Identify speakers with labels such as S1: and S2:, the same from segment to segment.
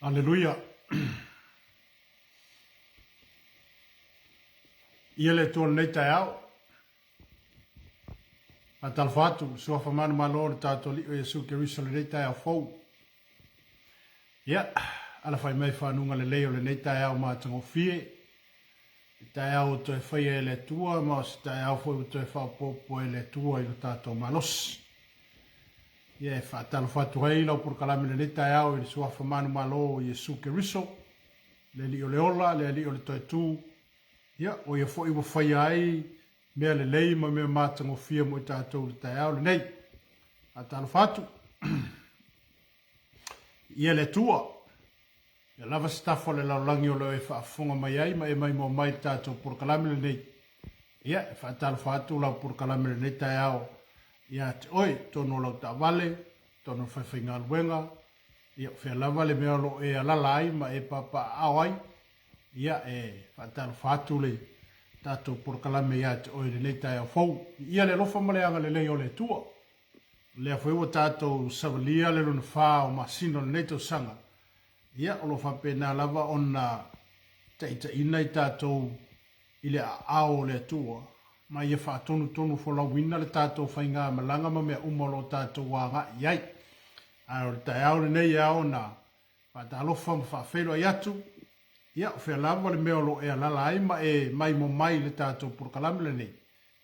S1: Aleluia. Ia le Atua lenei taeao. Faatalofa atu, suafa manumalo o le tatou Alii o Iesu Keriso lenei taeao fou. Ia, alafai mai fanuga lelei o lenei taeao matagofie. Le taeao ua toe faia e le Atua ma o se taeao foi ua toe faaopoopo e le Atua i lo tatou malosi. Ia e faatalofa atu ai lau polokalame lenei taeao i le suafa manumalo o Iesu Keriso, le Alii o le ola, le Alii o le toetū, ia, o ia foi ua faia ai mea lelei ma mea matagofie mo i tatou i le taeao lenei. Faatalofa atu. Ia le Atua, ia lava se tafa o le lalolagi o lo o e faafofoga mai ai ma e maimoa mai i le tatou polokalame lenei. Ia, e faatalofa atu lau polokalame lenei taeao ia te oe, totonu o lau taavale, totonu o le faifaigaluega, ia, o fea lava le mea o lo o e alala ai ma e papaaao ai, ia, e faatalofa atu le tatou polokalame ia te oe i lenei taeao fou. Ia le alofa ma le agalelei o le Atua. O lea foi ua tatou savalia le lona fa o masina o lenei tausaga, ia, o lo o faapena lava ona taitaiina i tatou i le aao o le Atua, ma ia faatonutonu folauina le tatou faigamalaga ma mea uma o lo o tatou agai i ai. Ae o le taeao lenei e ao ona faatalofa ma faafeiloai atu, ia, o fea lava le mea o lo o e alala ai ma e maimoa mai i le tatou polokalame lenei,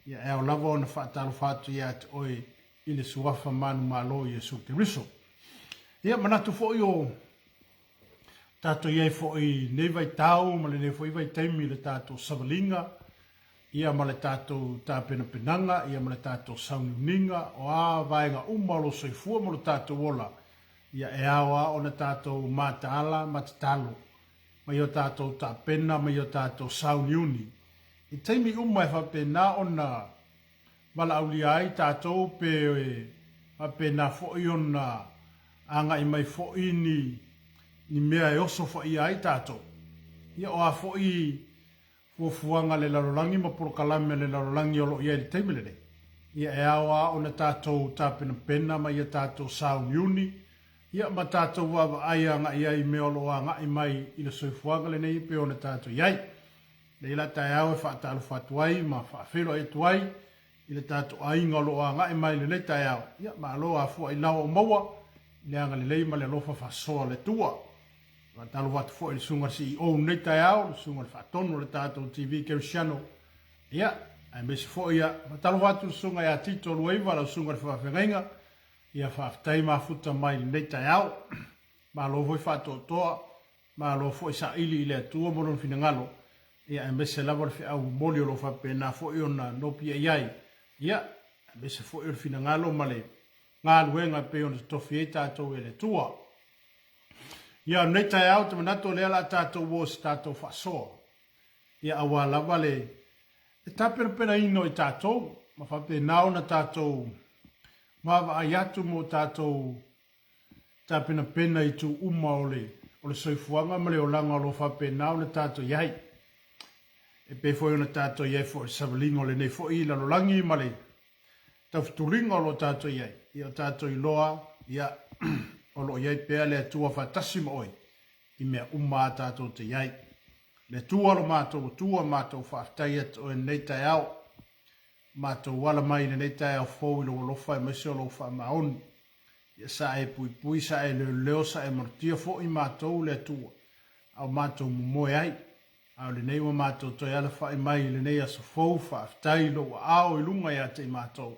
S1: ia, e ao lava ona faatalofa atu ia te oe i le Suafa manumalo o Iesu Keriso. Ia, manatu foi o tatou i ai foi i lenei vaitau ma lenei foi vaitaimi i le tatou savaliga, ia ma le tatou tapenapenaga, ia ma le tatou sauniuniga, o a vaega uma o lou soifua ma lo tatou ola, ia e ao lava ona tatou mataala ma tatalo ma ia tatou tapena ma ia tatou sauniuni i taimi uma e faapena ona valaaulia ai tatou pe faapena foi ona agai mai foi ni ni mea e osofaia ai tatou. Ia o a foi fuafuaga a le lalolagi ma polokalame a le lalolagi o lo o i ai i le taimi lenei, ia e ao lava ona tatou tapenapena ma ia tatou sauniuni, ia ma tatou vaavaai agai ai i mea o lo o agai mai i le soifuaga lenei e pei ona tatou i ai. Lenei la taeao e faatalofa atu ai ma faafeiloai atu ai i le tatou aiga o lo o agai mai i lenei taeao. Ia, malo afua i laoa o maua i le agalelei ma le alofa faasoa o le Atua. Faatalofa atu foi i le susuga i le CEO i lenei taeao, le susuga i le faatonu o le tatou TV Kerisiano. Ia, aemaise foi, ia, faatalofa atu i le susuga ia Tito Luaiva, lau susuga i le faafeagaiga. Ia, faafetai mafuta mai i lenei taeao. Malo foi faatoatoa. Malo foi saili i le Atua mo Lona finagalo, ia aemaise lava le feau momoli o lo o faapena foi ona nopiai ai, ia aemaise foi o le finagalo ma le galuega e pei ona totofi ai tatou e le Atua. Ia, o lenei taeao ou te manatu o lea o le a tatou o i se tatou faasoa, ia aua lava le tapenapenaina o i tatou ma faapena ona tatou vaavaai atu mo tatou tapenapena i itu uma o le, o le soifuaga ma le olaga o lo o faapena ona tatou i ai. E pei foi ona tatou i ai foi i le savaliga o lenei foi lalolagi ma le taufutuliga o lo o tatou i ai. Ia o tatou iloa, ia, o lo o i ai pea le Atua faatasi ma oe i mea uma a tatou te i ai. Le Atua lo matou Atua, matou faafetai atu oe lenei taeao. Matou ala mai i lenei taeao fou i lou alofa aemaise o lou faamaoni. Ia sa e puipui, sa e leoleo, sa e malutia foi matou le Atua, a o matou momoe ai. A o lenei ua matou toe alafai mai i lenei aso fou, faafetai i lou aao i luga ia te i matou.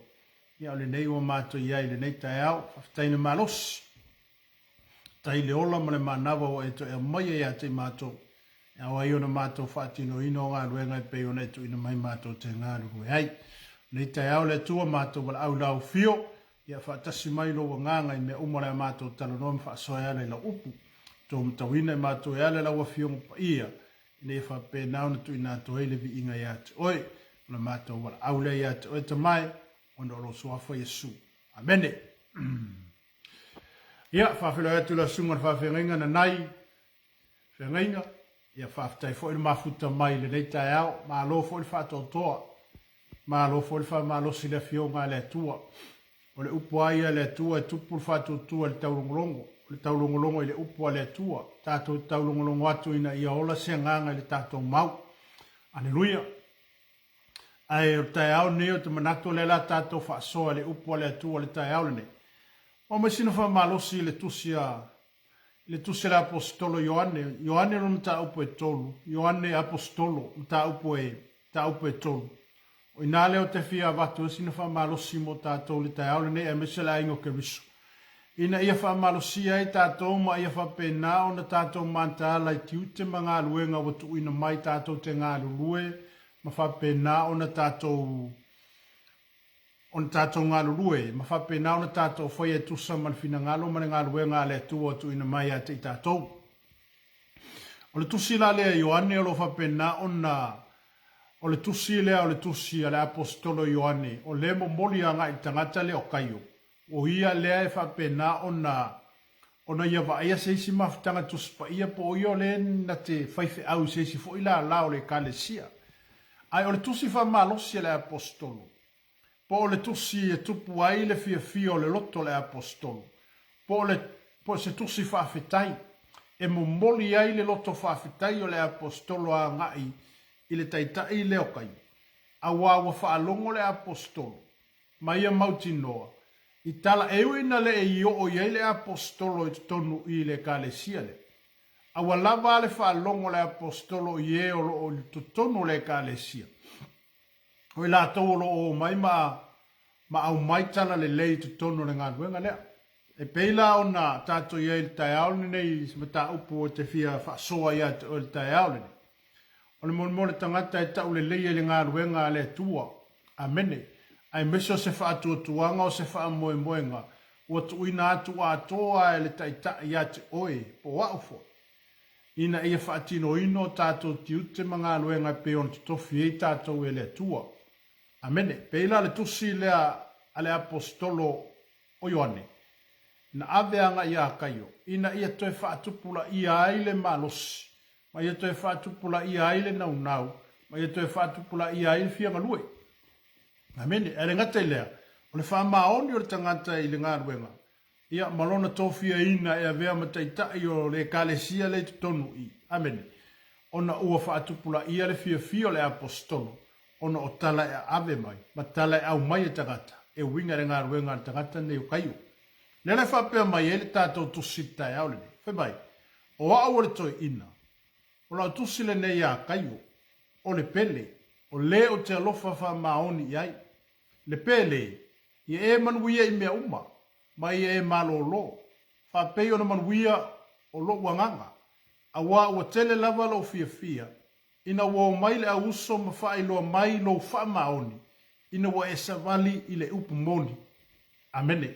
S1: Ia o lenei ua matou i ai i lenei taeao, faafetai i le malosi. Faafetai i le ola ma le manava ua e toe aumaia ia te i matou, e ao ai ona matou faatinoina o galuega e pei ona e tuuina mai matou te galulue ai. O lenei taeao le Atua matou valaau i lau afio, ia faatasi mai lou agaga i mea uma o le a matou talanoa ma faasoa e ala i lau upu. Tou matauina e matou e ala i lau Afioga paia, ina ia faapena ona tuuina atu ai le viiga ia te oe. O le matou valaau lea ia te oe Tama e, ona o lou Suafa Iesu. Amene. Ia, faafeiloai atu i lau Susuga i le Faafeagaiga Nanai Feagaiga. Ia, faafetai foi le mafuta mai i lenei taeao. Malo foi le faatoatoa. Malo foi le faamalosi i le Afioga a le Atua. O le upu lava ia a le Atua e tupu le faatuatua i le taulogologo. o le taulogologo i le Upu a le Atua, tatou te taulogologo atu ina ia ola se agaga i le tatou mau. Aleluia! Ae o le taeao lenei ou te manatu o lea la tatou faasoa i le Upu a le Atua i le taeao lenei. Ua aumai sina faamalosi i le tusi a i le tusi a le Aposetolo Ioane, Ioane lona mataupu e tolu, Ioane Aposetolo mataupu e mataupu e tolu. O i ina lea ou te fia avatu ai sina faamalosi mo tatou i le taeao lenei aemaise le aiga o Keriso, ina ia faamalosia ai tatou ma ia faapena ona tatou mataala i tiute ma galuega ua tuuina mai tatou te galulue ma faapena ona tatou ona tatou galulue ma faapena ona tatou faia e tusa ma le finagalo ma le galuega a le Atua ua tuuina mai ia te i tatou. O le tusi la lea a Ioane o lo o faapena ona O le tusi lea o le tusi a le Aposetolo Ioane, o lea e momoli agai i le tagata lea o Kaio, o ia lea e faapena ona ona ia vaaia se isi mafutaga Tusi Paia po o ia o lea na te faifeau i se isi foi lala o le Ekalesia. Ae o le tusi faamalosi a le Aposetolo, po o le tusi e tupu ai le fiafia o le loto o le Aposetolo, po o le po o se tusi faafetai e momoli ai le loto faafetai o le Aposetolo agai i le Taitai lea o Kaio, auā ua faalogo le Aposetolo ma ia mautinoa i tala e ui ina le i oo i ai le Aposetolo i totonu i le Ekalesia lea. A ua lava a le faalogo a le Aposetolo i e o lo o i totonu o le Ekalesia, o i latou o lo o omai ma ma aumai tala lelei i totonu o le galuega lea. E pei la ona tatou i ai i le taeao lenei i se mataupu ou te fia faasoa ia te oe i le taeao lenei. O le molimoli o le tagata e taulelei ai le galuega a le Atua. Amene. Aemaise o se faatuatuaga o se faamoemoega ua tuuina atu atoa e le Taitai ia te oe, po o au foi, ina ia faatinoina o tatou tiute ma galuega e pei ona totofi ai tatou e le Atua. Amene. Pei la le tusi lea a le Aposetolo o Ioane, na ave agai iā Kaio, ina ia toe faatupulaia ai le malosi, ma ia toe faatupulaia ai le naunau, ma ia toe faatupulaia ai le fia galue. Amene. Ae le gata i lea, o le faamaoni o le tagata i le galuega, ia, ma lona tofiaina e avea ma taitai o le Ekalesia lea i totonu i, amene, ona ua faatupulaia le fiafia o le Aposetolo, ona o tala e aave mai, ma tala e aumai e tagata, e uiga i le galuega a le tagata lenei o Kaio. Lea la e faapea mai ai le tatou tusi i le taeao lenei, fai mai, O au o le toeaina, o lau tusi lenei iā Kaio, o le pele, o le ou te alofa faamaoni i ai. Le pele, ia e manuia i mea uma, ma ia e malōlō, faapei ona manuia o lou agaga, auā ua tele lava lou fiafia, ina ua omai le au uso ma faailoa mai lou faamaoni, ina ua e savali i le upu moni. Amene.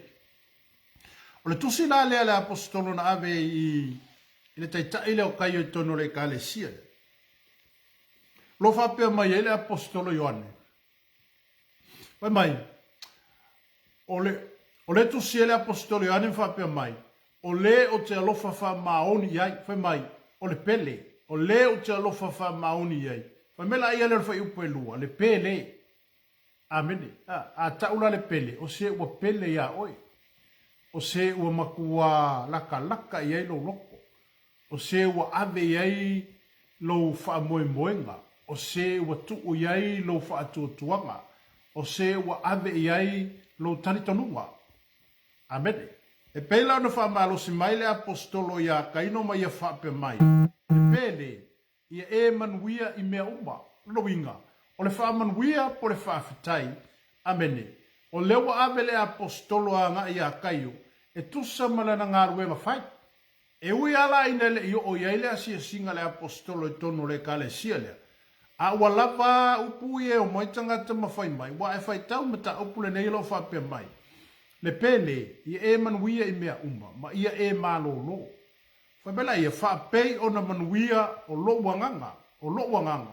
S1: O le tusi la lea a le Aposetolo na ave i le taitai lea o Kaio i totonu o le Ekalesia lea. O lo o faapea mai ai le Aposetolo Ioane, fai mai, o le, o le tusi e le Aposetolo Ioane ma faapea mai, o le ou te alofa faamaoni i ai, fai mai, o le pele, o le ou te alofa faamaoni i ai. Fai mai la ia lea o le fuaiupu e lua, le pele. Amene. A, a tau la le pele, o se ua pele iā oe. O se ua matua lakalaka i ai lou loko. O se ua ave i ai lou faamoemoega. O se ua tuu i ai lou faatuatuaga. O se ua ave i ai lou talitonuga. Amene. E pei la ona faamalosi mai le Aposetolo iā Kaino ma ia faapea mai, Le pele, Ia e manuia i mea uma. Lona uiga, o le faamanuia po o le faafetai. Amene. O lea ua ave le Aposetolo agai iā Kaio e tusa ma lana galuega fai. E ui lava la ina e le i oo i ai le asiasiga a le Aposetolo i totonu o le Ekalesia lea, a ua lava upu ia e omai tagata ma fai mai, ua e faitau mataupu lenei o lo o faapea mai, Le pele, ia e manuia i mea uma, ma ia e malōlō. Fai mai la ia, Faapei ona manuia o lou agaga, o lou agaga,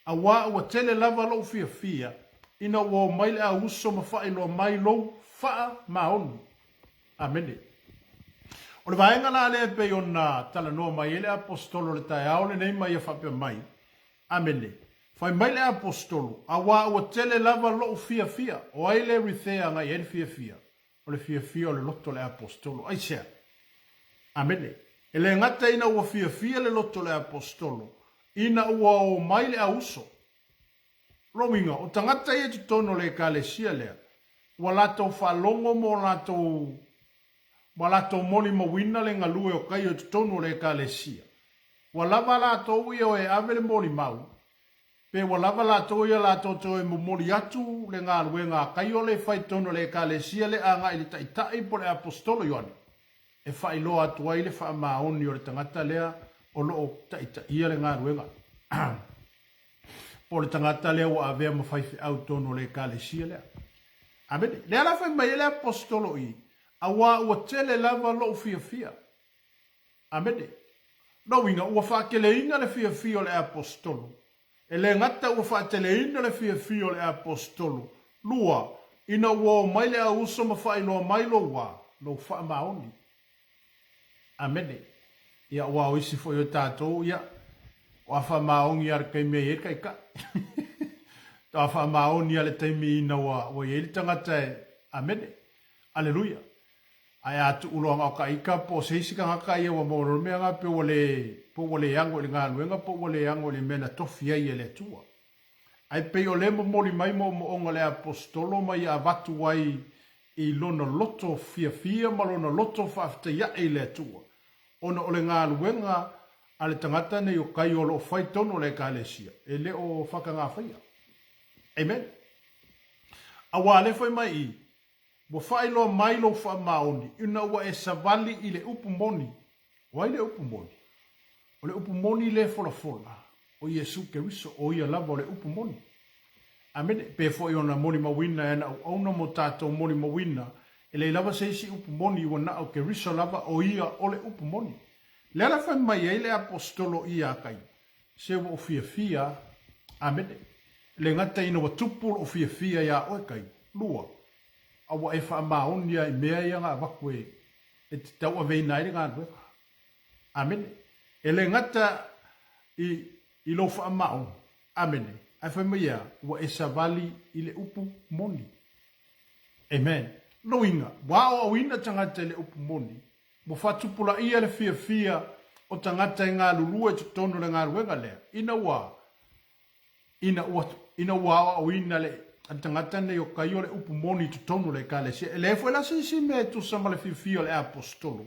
S1: auā ua tele lava lou fiafia, ina ua omai le au uso ma faailoa mai lou faamaoni. Amene. O le vaega la lea e pei ona talanoa mai ai le Aposetolo i le taeao lenei ma ia faapea mai, Amene. Fai mai le Aposetolo, auā ua tele lava lou fiafia. O ai le rithea agai ai le fiafia? O le fiafia o le loto o le Aposetolo. Aisea? Amene. E le gata ina ua fiafia le loto o le Aposetolo, ina ua o mai le auuso. Lona uiga, o tagata ia i totonu o le Ekalesia lea, ua latou faalogo ma o latou, ma latou molimauina le galue o Kaio i totonu o le Ekalesia. Ua lava latou ia o e ave le molimau, pe ua lava latou ia latou te o e momoli atu le galuega a Kaio lea e fai i totonu o le Ekalesia lea agai i le Taitai po o le Aposetolo Ioane, e faailoa atu ai le faamaoni o le tagata lea o lo o taitaia le galuega. Po o le tagata lea ua avea ma faifeau i totonu o le Ekalesia lea. Amene. Lea la fai mai ai le Aposetolo i, Auā ua tele lava lou fiafia. Amene. Lona uiga, ua faateleina le fiafia o le Aposetolo. E le gata ua faateleina le fiafia o le Aposetolo, lua, ina ua o mai le auuso ma faailoa mai lou wā, lou faamaoni. Amene. Ia, aua o isi foi o tatou, ia, o a faamaoni lava i le taimi e i ai le taitai. O a faamaoni lava i le taimi ina ua, ua i ai le tagata e, amene. Aleluia. Ae a tuu loa na o ka ika po o se isi tagata ia ua maua loa le mea lena pe ua le, pe ua le ano i le galuega pe ua le ano i le mea na tofi ai e le Atua. Ae pei o lea e momoli mai moomooga o le Aposetolo ma ia avatu ai i lona loto fiafia ma lona loto faafetai ae i le Atua, ona o le galuega a le tagata nei o Kaio o lo o fai tonu o le Ekalesia, e le o faatagafaia. Amen. Aua lea fai mai i, Ua faailoa mai lou faamaoni ina ua e savali i le upu moni. O ai le upu moni? O le upu moni lea e folafola, o Iesu Keriso, o Ia lava o le upu moni. Amene. Pe foi ona molimauina e ana auauna mo tatou molimauina, e leai lava se isi upu moni ua na o Keriso lava, o Ia o le upu moni. Lea la fai mai ai le Aposetolo ia Kaio, Se ua ou fiafia, amene. E le gata ina ua tupu lou fiafia iā oe Kaio, lua, a ua e faamaoni lava i mea ia na avatu e e te tauaveina ai le galuega. Amene. E le gata i, i lou faamaoni, amene, ae fai mai ea, ua e savali i le upu moni. Amen. Lona uiga, ua aoaoina tagata i le upu moni, Ua faatupulaia le fiafia o tagata e galulue i totonu o le galuega lea, ina ua, ina ua, ina ua aoaoina le, le tagata nei o Kaio le upu moni i totonu o le Ekalesia. E leai foi la se isi mea e tusa ma le fiafia o le Aposetolo,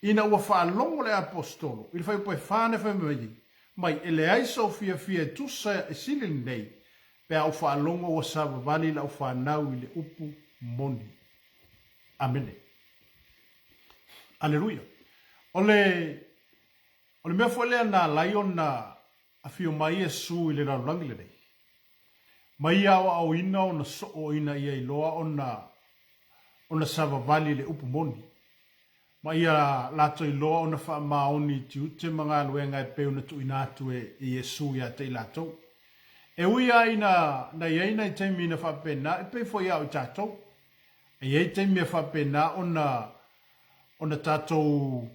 S1: ina ua faalogo le Aposetolo i le fuaiupu e fa na fai mai, mai, e leai sou fiafia e tusa e sili lenei, pe a ou faalogo ua savavali lau fanau i le upu moni. Amene. Aleluia. O le, o le mea foi lea na ala ai ona afio mai Iesu i le lalolagi lenei, ma ia aoaoina ona soo ina ia iloa ona, ona savavali i le upu moni, ma ia latou iloa ona faamaoni i tiute ma galuega e pei ona tuuina atu e Iesu ia te i latou. E ui lava ina na i ai nai taimi na faapena, e pei foi a o i tatou, E i ai taimi e faapena ona ona tatou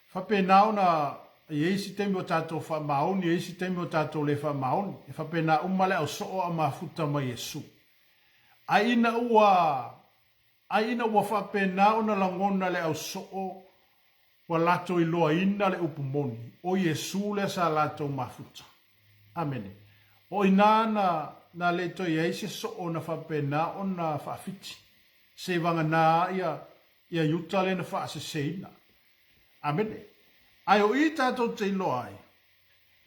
S1: faapena ona e i ai isi taimi o tatou faamaoni, e i ai isi taimi o tatou le faamaoni. E faapena uma le au soo a mafuta ma Iesu. Ae ina ua ae ina ua faapena ona lagona le au soo Ua latou iloaina le upu moni, o Iesu lea sa latou mafuta. Amene. O ina na, na le toe i ai se soo na faapena ona faafiti, seivagana ia, ia Iuta lea na faaseseina. Amene. Ae o i tatou te iloa ai,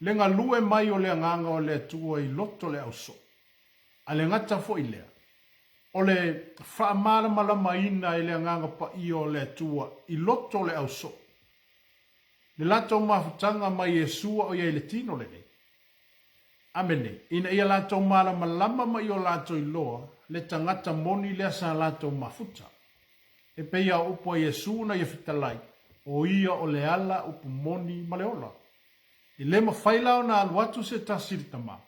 S1: le galue mai o le Agaga o le Atua i loto le ausoo. A le gata foi lea, o le faamalamalamaina e le Agaga Paia o le Atua i loto o le ausoo, le latou mafutaga mai Iesu a o i ai i le tino lenei. Amene, ina ia latou malamalama ma i o latou iloa le tagata moni lea sa latou mafuta. E pei a o upu a Iesu na ia fetalai, O ia o le ala, upu moni ma le ola. E le mafai la ona alu atu se tasi i le Tama,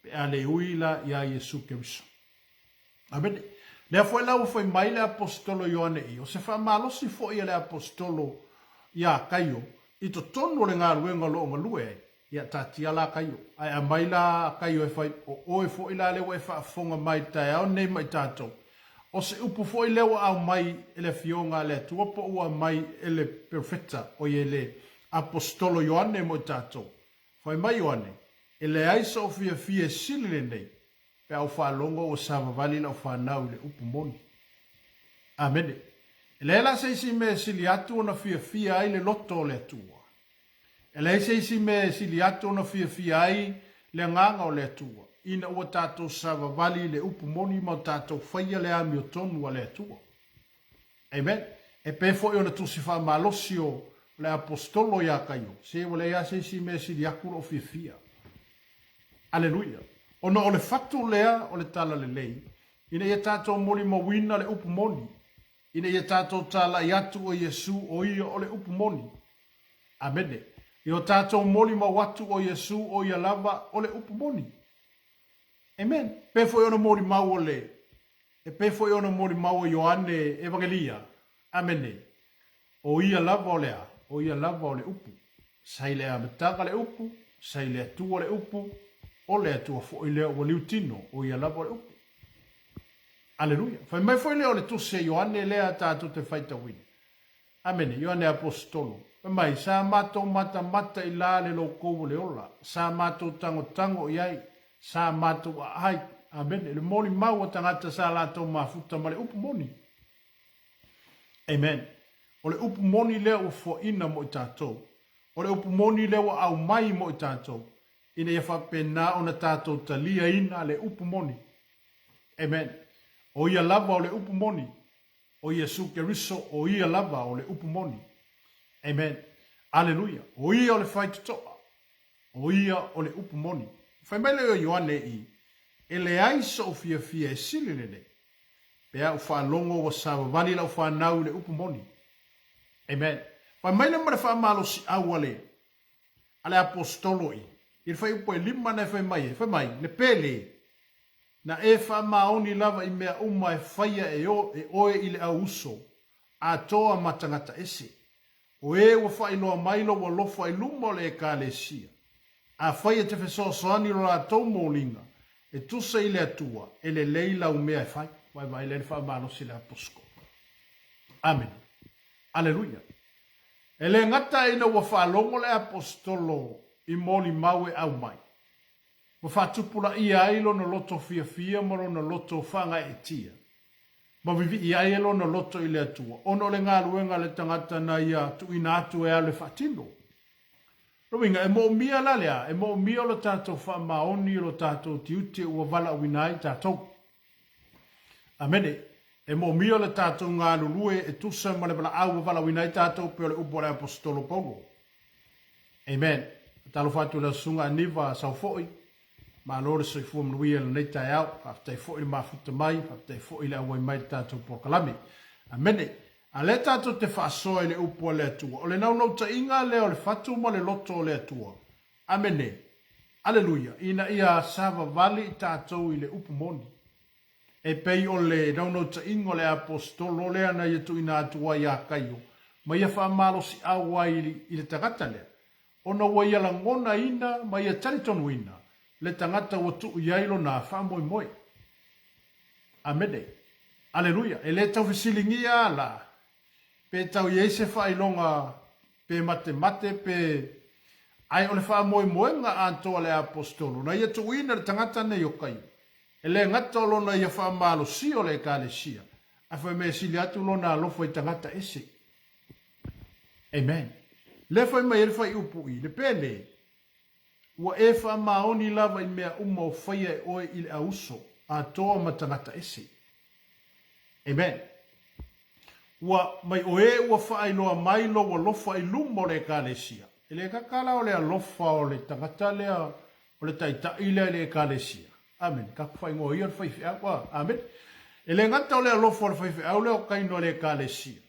S1: pe a le ui la iā Iesu Keriso. Amene. Lea foi la ua fai mai le Aposetolo Ioane i, o se faamalosi foi a le Aposetolo iā Kaio i totonu o le galuega o lo o galue ai, ia taatia la Kaio, ae aumai la Kaio e fai, o oe foi la lea ua e faafofoga mai i le taeao lenei ma i tatou. O se upu foi lea ua aumai e le Afioga a le Atua po ua aumai e le Perofeta, oi e le Aposetolo Ioane mo i tatou. Fai mai Ioane, E leai so'u fiafia e sili lenei, pe a ou faalogo ua savavali lau fanau i le upu moni. Amene. E leai la se isi mea e sili atu ona fiafia ai le loto o le Atua. E leai se isi mea e sili atu ona fiafia ai le agaga o le Atua, ina ua tatou savavali i le upu moni ma o tatou faia le amiotonu a le Atua. Amen. E pei foi ona tusi faamalosi o le Aposetolo ia Kaio, se ua leai lava se isi mea e sili atu lou fiafia. Aleluia. Ona o le fatu lea o le Talalelei, ina ia tatou molimauina le upu moni, ina ia tatou talai atu o Iesu o ia o le upu moni. Amene. Ia o tatou molimau atu o Iesu o ia lava o le upu moni. Amen. Pei foi ona molimau o le, e pei foi ona molimau o Ioane Evangelia. Amene. O ia lava o le a? O ia lava o le upu. Sa i le amataga le upu, sa i le Atua le upu, o le Atua foi lea ua liutino, o ia lava o le upu. Aleluia. Fai mai foi lea o le Tusi a Ioane lea tatou te faitauina. Amene. Ioane Aposetolo. Fai mai, sa matou matamata i la le loukou o le ola, sa matou tagotago i ai, sa matou aai. Amene. Le molimau a tagata sa latou mafuta ma le upu moni. Amen. O le upu moni lea ua foaina mo i tatou. O le upu moni lea ua aumai mo i tatou, ina ia faapena ona tatou taliaina le upu moni. Amen. O ia lava o le upu moni. O Iesu Keriso, o ia lava o le upu moni. Amen. Aleluia. O ia o le faitotoa. O ia o le upu moni. Fai mai lea o Ioane i, E leai so'u fiafia e sili lenei, pe a ou faalogo ua savavali lau fanau i le upu moni. Amen. Fai mai lea ma le faamalosiau a le, a le Aposetolo i, i le fuaiupu e lima na e fai mai ai, fai mai, Le pele, na e faamaoni lava i mea uma e faia e, o, e oe i le au uso, atoa ma tagata ese. O e ua faailoa mai lou alofa i luma o le Ekalesia. Afai e te fesoasoani i lo latou moliga, e tusa i le Atua, e lelei lau mea e fai. Vaevae lea le faamalosi le Aposetolo. Amene. Aleluia. E le gata ina ua faalogo le Aposetolo i molimau e aumai, ua faatupulaia ai lona loto fiafia ma lona loto faagaeetia, ma vivii ai e lona loto i le Atua, ona o le galuega a le tagata na ia tuuina atu e alu e faatino. Lona uiga, e moomia la le a? E moomia lo tatou faamaoni i lo tatou tiute ua valaauina ai tatou. Amene. E moomia le tatou galulue e tusa ma le valaau ua valaauina ai tatou pei o le upu a le Aposetolo Paulo. Amen. Talofa atu i lau susuga Aniva Saufoi. Malo le soifua manuia i lenei taeao. Faafetai foi le mafuta mai, faafetai foi le auai mai i le tatou polokalame. Amene. A lea tatou te faasoa i le upu a le Atua, o le naunautaiga lea o le fatu ma le loto o le Atua. Amene. Aleluia. Ina ia savavali i tatou i le upu moni. E pei o le naunautaiga o le Aposetolo lea na ia tuuina atu ai iā Kaio ma ia faamalosiau ai i le tagata lea, ona ua ia lagonaina ma ia talitonuina le tagata ua tuu i ai lona faamoemoe. Amene. Aleluia. E le tau fesiligia la, pe tau i ai se faailoga pe matemate pe Ae o le faamoemoega atoa a le Aposetolo na ia tuuina le tagata nei o Kaio, e le gata o lona ia faamalosia o le Ekalesia, ae fai mai e sili atu lona alofa i tagata ese. Amen. Lea fai mai ai le fuaiupu i le pele, Ua e faamaoni lava i mea uma o faia e oe i le auso atoa ma tagata ese. Amen. Ua mai o e ua faailoa mai lou alofa i luma o le Ekalesia. E le kaka la o le alofa o le tagata lea, o le taitai lea i le Ekalesia. Amene. Ka ku faaigoa ia o le faifeau. Ah, amene. E le gata o le alofa o le faifeau lea o kaino a le Ekalesia.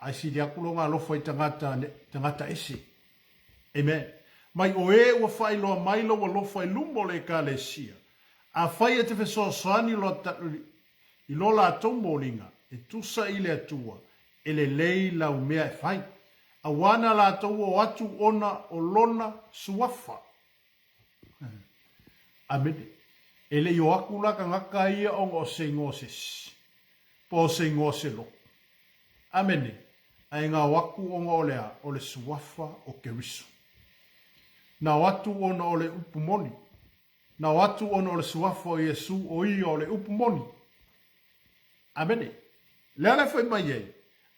S1: Ae sili atu lona alofa i tagata, tagata ese. Amen. Mai o e ua faailoa mai lou alofa i luma o le Ekalesia. Afai e te fesoasoani i lo latou moliga, e tusa i le Atua, e lelei lau mea e fai. Auā na latou o atu ona o lona suafa. Amene. E le i o atu la tagata ia ona o se igoa o se isi. Po o se igoa o se lotu. Amene. Ae gao atu ona o le a? O le Suafa o Keriso. Na o atu ona o le upu moni. Na o atu ona o le Suafa o Iesu o ia o le upu moni. Amene. Lea la e fai mai ai,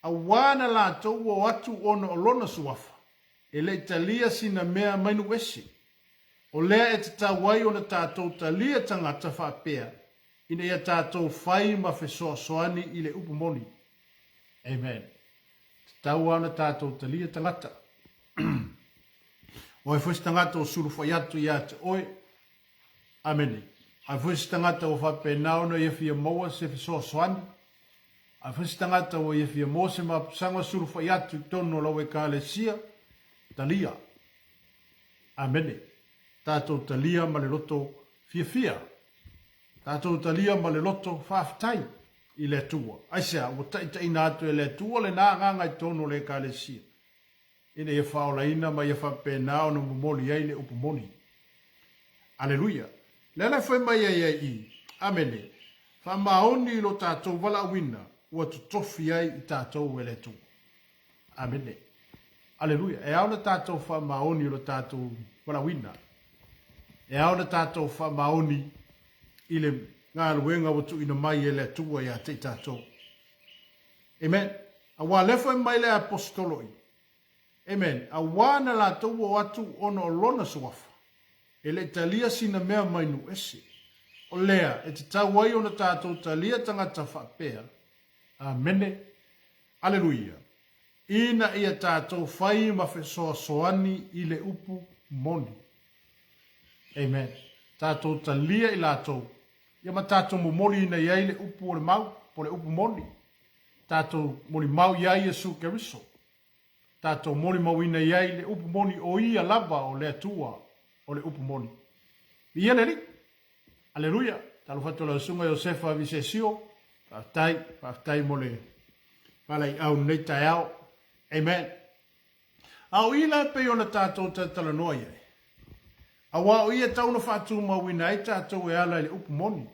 S1: Auā na latou o atu ona o lona Suafa, e le i talia sina mea mai nuu ese. O lea e tatau ai ona tatou talia tagata faapea ina ia tatou fai ma fesoasoani i le upu moni. Amen. Tatau lava ona tatou talia tagata. O ai foi se tagata ua sulufai atu ia te oe. Amene. Ai foi se tagata ua faapena ona ia fia maua se fesoasoani. Ai foi se tagata ua ia fia maua se mapusaga sulufai atu i totonu o lau Ekalesia, talia. Amene. Tatou talia ma le loto fiafia. Tatou talia ma le loto faafetai i le Atua. Aisea? Ua taitaiina atu e le Atua lena agaga i totonu o le Ekalesia, ina ia faaolaina ma ia faapena ona momoli ai le upu moni. Aleluia! Lea la e fai mai ai ai i, Amene, faamaoni i lo tatou valaauina ua totofi ai i tatou e le Atua. Amene. Aleluia. E ao ona tatou faamaoni i lo tatou valaauina. E ao ona tatou faamaoni i le galuega ua tuuina mai e le Atua ia te i tatou. Amen. Auā lea fai mai le aposetolo i. Amen. Auā na latou o atu ona o lona suafa. E le i talia sina mea mai nuu ese. O lea e tatau ai ona tatou talia tagata faapea. Amene. Aleluia! Ina ia tatou fai ma fesoasoani i le upu moni. Amen. Tatou talia i latou, ia ma tatou momoli ina i ai le upu o le mau, po o le upu moni. Tatou molimau i ai Iesu Keriso. Tatou molimauina i ai le upu moni o Ia lava o le Atua o le upu moni. Viia le Alii! Aleluia! Talofa atu lau Susuga Iosefa Visesio, faafetai, faafetai mo le faalaeiau i lenei taeao. Amen. A o i la e pei ona tatou talatalanoa i ai, aua o ia e tau ona faatumauina ai tatou e ala i le upu moni.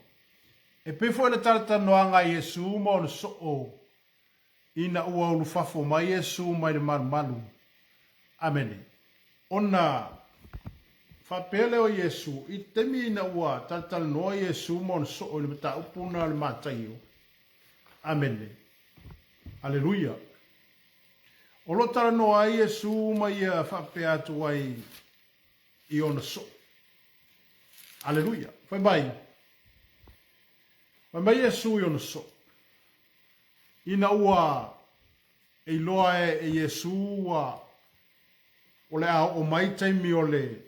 S1: E pei foi o le talatalanoaga a Iesu ma ona soo ina ua ulufafo mai Iesu mai le malumalu. Amene. Ona faapea lea o Iesu, i le taimi ina ua talatalanoa Iesu ma ona soo i le mataupu lena o le Mataio. Amene. Aleluia. O lo o talanoa ai Iesu ma ia faapea atu ai i ona soo. Aleluia. Fai mai, fai mai Iesu i ona soo, Ina ua e iloa e Iesu ua o le a oo mai taimi o le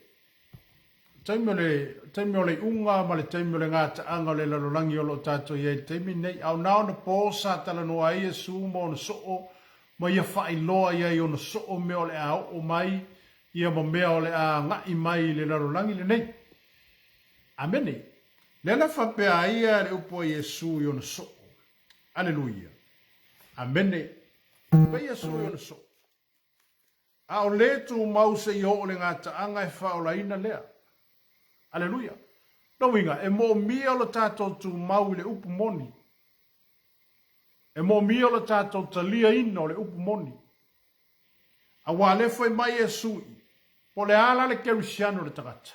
S1: taimi o le taimi o le iuga ma le taimi o le gataaga o le lalolagi o lo o tatou i ai i le taimi lenei. A o na ona po sa talanoa ai Iesu ma ona soo ma ia faailoa i ai ona soo mea o le a oo mai ia ma mea o le a agai mai i le lalolagi lenei. Amene. Lea la faapea ai le upu a Iesu i ona soo. Aleluia. Amene. Fai Iesu i ona soo. A o le tumau seia oo le gataaga e faaolaina lea. Aleluia. Lona uiga, e moomia lo tatou tumau i le upu moni. E moomia lo tatou taliaina o le upu moni. Aua lea fai mai Iesu i, po o le a la le kerisiano o le tagata,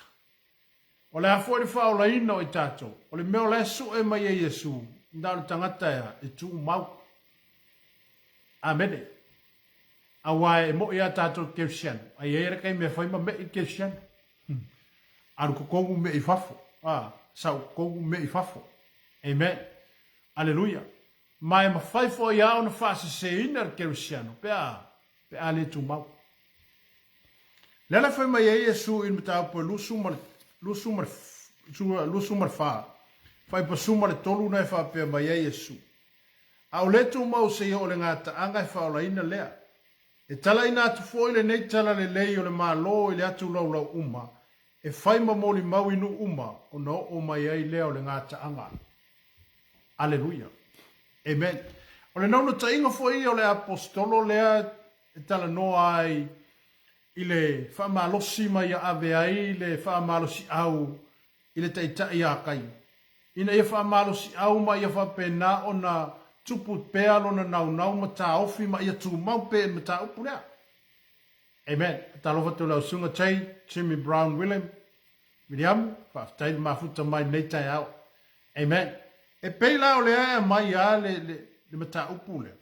S1: o le a foi le faaolaina o i tatou, o le mea o la e sue mai e Iesu, na o le tagata ea e tumau. Amene. Aua e moʻi a tatou kerisiano, a i ai le taimi e fai ma meʻi le kerisiano. Alu totonu meʻi i fafo, a, sau totonu meʻi i fafo. Amen. Aleluia. Ma e mafai foi lava ona faaseseina le kerisiano pe a, pe a le tumau. Lea la fai mai ai Iesu i le mataupu e lusu ma le, lusu ma le, lusu ma le fa, faipasu ma le tolu na e faapea mai ai Iesu. A o le tumau seia o le gataaga e faaolaina lea. E talaina atu foi lenei tala lelei o le Malo i le atu laulau uma, e fai ma molimau i nuu uma ona oo mai ai lea o le gataaga. Aleluia. Amen. O le naunautaiga foi ia o le Aposetolo lea e talanoa ai i le faamalosi ma ia ave ai le faamalosiau i le taitai ia Kaio, ina ia faamalosiau ma ia faapena ona tupu pea lona naunau ma taofi ma ia tumau pea i le mataupu lea. Amen. Talofa atu i lau Susuga Jay Jimmy Brown William, Viliamu, faafetai le mafuta mai lenei taeao. Amen. E pei la o lea e aumai lava le, le, le mataupu lea,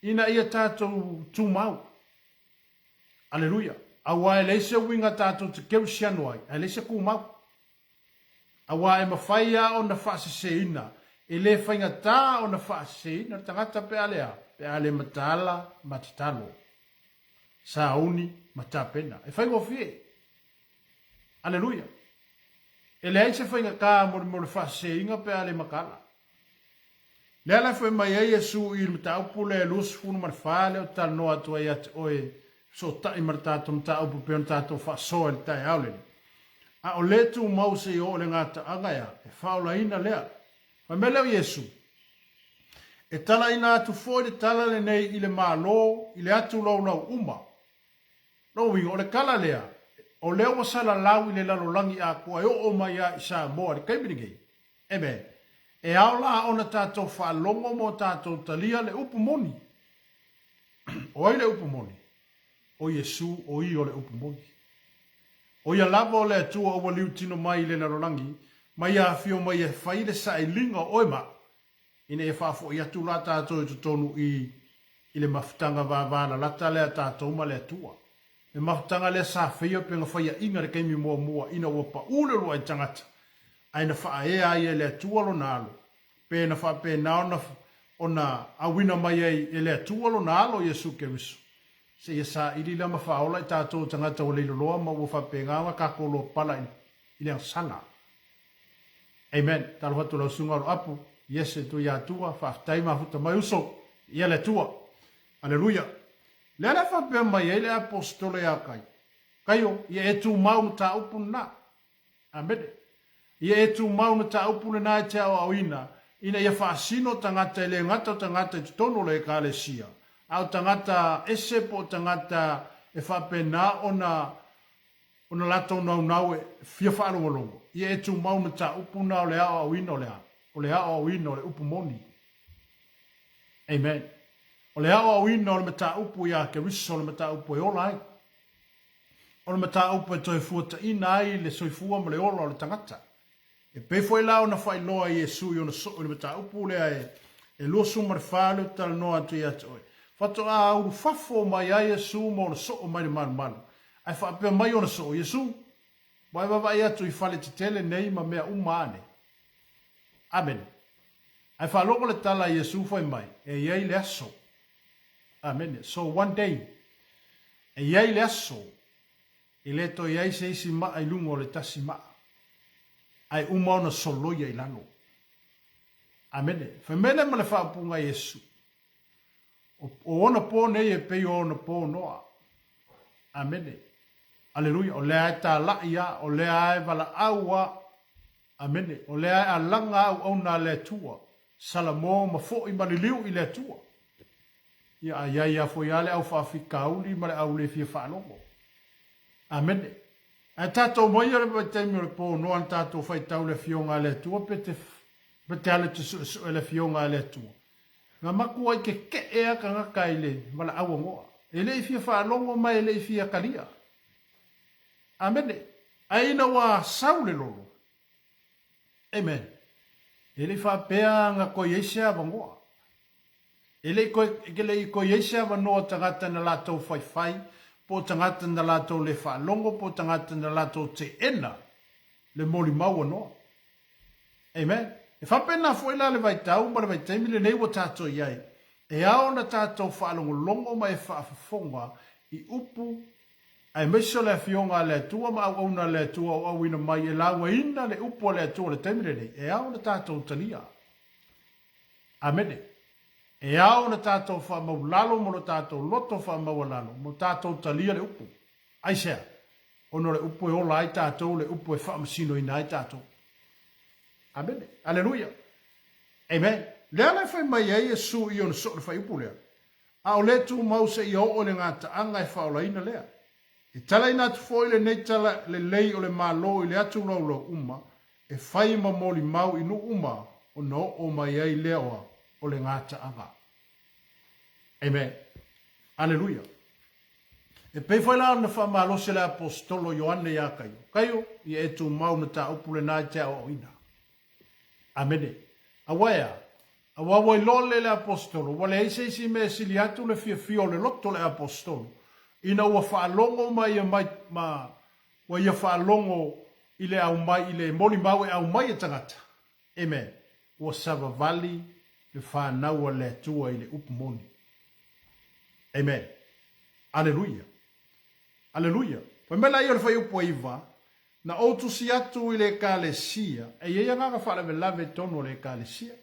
S1: ina ia tatou tumau. Aleluia. Aua e leai se uiga tatou te kerisiano ai, ae leai se kumau. Aua e mafai lava ona faaseseina, e le faigata ona faaseseina le tagata pe a le a, pe a le mataala ma tatalo, sauni ma tapena. E faigofie. Aleluia. E leai se faigata mo le mea o le faaseseina pe a le mataala. Lea la e fai mai ai Iesu i le mataupu lea e 24 lea ou te talanoa atu ai ia te oe, fesootai ma le tatou mataupu e pei ona tatou faasoa i le taeao lenei. A o le tumau seia oo i le gataaga ea, e faaolaina lea. Fai mai lea o Iesu, E talaina atu foi le tala lenei i le Malo i le atu laulau uma. Lona uiga, o le tala lea, o lea ua salalau i le lalolagi atoa e oo mai lava i Samoa i le taimi lenei. Amen. E ao la ona tatou faalogo ma o tatou talia le upu moni. O ai le upu moni? O Iesu, o Ia o le upu moni. O Ia lava o le Atua ua liutino mai i le lalolagi, ma Ia afio mai e fai le sailiga o oe ma au, ina ia faafoi atu la tatou i totonu i i le mafutaga vavalalata lea a tatou ma le Atua. Le mafutaga lea sa faia pe na faiaina i le taimi muamua ina ua pau le uluai tagata, ae na faaea ai e le Atua lona alo, pe na faapena ona ona auina mai ai e le Atua lona alo Iesu Keriso, seia saili la ma faaola i tatou tagata ua leiloloa ma ua faapena ona tatou lopala i le agasala. Amen. Talofa atu lau susuga Oloapu, Iese Tuiatua, faafetai mafuta mai uso, ia le Atua. Aleluia. Lea la e faapea mai ai le aposetolo ia Kaio, Kaio, ia e tumau mataupu lena. Amene. Ia e tumau mataupu lena e te aoaoina, ina ia faasino tagata e le gata o tagata i totonu o le Ekalesia, a o tagata ese po o tagata e faapena ona ona latou naunau e fia faalogologo, ia e tumau mataupu na o le aoaoina o le a? O le aoaoina o le upu moni. Amen. O le aoaoina o le mataupu iā Keriso, o le mataupu e ola ai. O le mataupu e toe fuataina ai le soifua ma le ola o le tagata. E pei foi la ona faailoa e Iesu i ona soo i le mataupu lea e e 24 lea ou te talanoa atu ia te oe. Faatoa ulufafo mai ai Iesu ma ona soo mai le malumalu. Ae faapea mai ona soo, Iesu, ua e vaavaai atu i fale tetele nei ma mea uma a nei. Amene. Ae faalogo le tala a Iesu fai mai, e i ai le aso. Amene. So one day, e i ai le aso E le toe i ai se isi maa i luga o le tasi maa, ae uma ona soloia i lalo. Amene. Fai mai lea ma le faaupuga a Iesu, O, o ona pō nei e pei o ona pō Noa. Amene. Aleluia. O lea e tālaʻi a, o lea e valaau a. Amene. O lea e alaga auauna a le Atua. Salamo ma foʻi ma liliu i le Atua. Ia, a i ai a foi a le au faafitauli ma le au le fia faalogo. Amene. Ae tatou mai ia le vaitaimi o le po noa na tatou faitau le Afioga a le Atua pe te, pe te alu e te suesue le Afioga a le Atua. Na matuai kekeʻe a tagata i le valaau a Noa. E le i fia faalogo ma e le i fia talia. Amene. Ae ina ua sau le lolo, Amen. E le i faapea na toe i ai se avanoa. E le i toe, e le i toe i ai se avanoa o tagata na latou faifai, po o tagata na latou le faalogo, po o tagata na latou teena le molimau a Noa. Amen. E faapena foi la le vaitau ma le vaitaimi lenei ua tatou i ai, e ao ona tatou faalogologo ma e faafofoga i upu aemaise o le Afioga a le Atua ma auauna a le Atua o auina mai e laugaina le upu a le Atua i le taimi lenei, e ao ona tatou talia. Amene. E ao ona tatou faamaulalo ma lo tatou loto faamaualalo ma tatou talia le upu. Aisea? Ona o le upu e ola ai tatou, le upu e faamasinoina ai tatou. Amene. Aleluia. Amen. Lea la e fai mai ai Iesu i ona soo le faaiupu lea. A o le tumau seia oo i le gataaga e faaolaina lea. E talaina atu foi lenei tala lelei o le Malo i le atu laulau uma, e fai ma molimau i nuu uma ona oo mai ai lea o a. o le gataaga. Amen. Aleluia. E pei foi la ona faamalosi le aposetolo Ioane iā Kaio, Kaio, ia e tumau mataupu lena e te aoaoina. Amene. Aua e a? Aua ua iloa lelei le aposetolo, ua leai se isi mea e sili atu le fiafia o le loto o le aposetolo, ina ua faalogo ma ia mai, ma ua ia faalogo i le aumai, i le molimau e aumai e tagata. Amen. Ua savavali le fanau a le Atua i le upu moni. Amen. Aleluia. Aleluia. Fai mai laia o le fuaiupu 9, Na ou tusi atu i le Ekalesia, e i ai agaga faalavelave i totonu o le Ekalesia.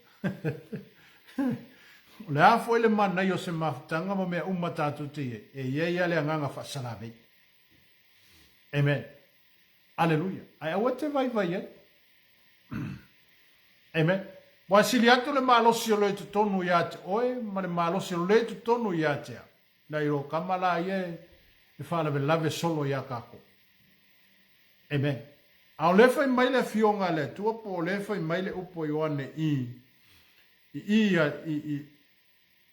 S1: O le a foi le manaia o se mafutaga ma mea uma tatou te i ai, e i ai lava le agaga faasalavei. Amen. Aleluia. Ae aua e te vaivai ai. Amen. Ua sili atu le malosi o lo i totonu ia te oe ma le malosi o le i totonu ia te au. Nai lo kama la ia e faalavelave solo ia kākou. Amen. A o lea fai mai le Afioga a le Atua po o lea fai mai le upu a Ioane i i i i i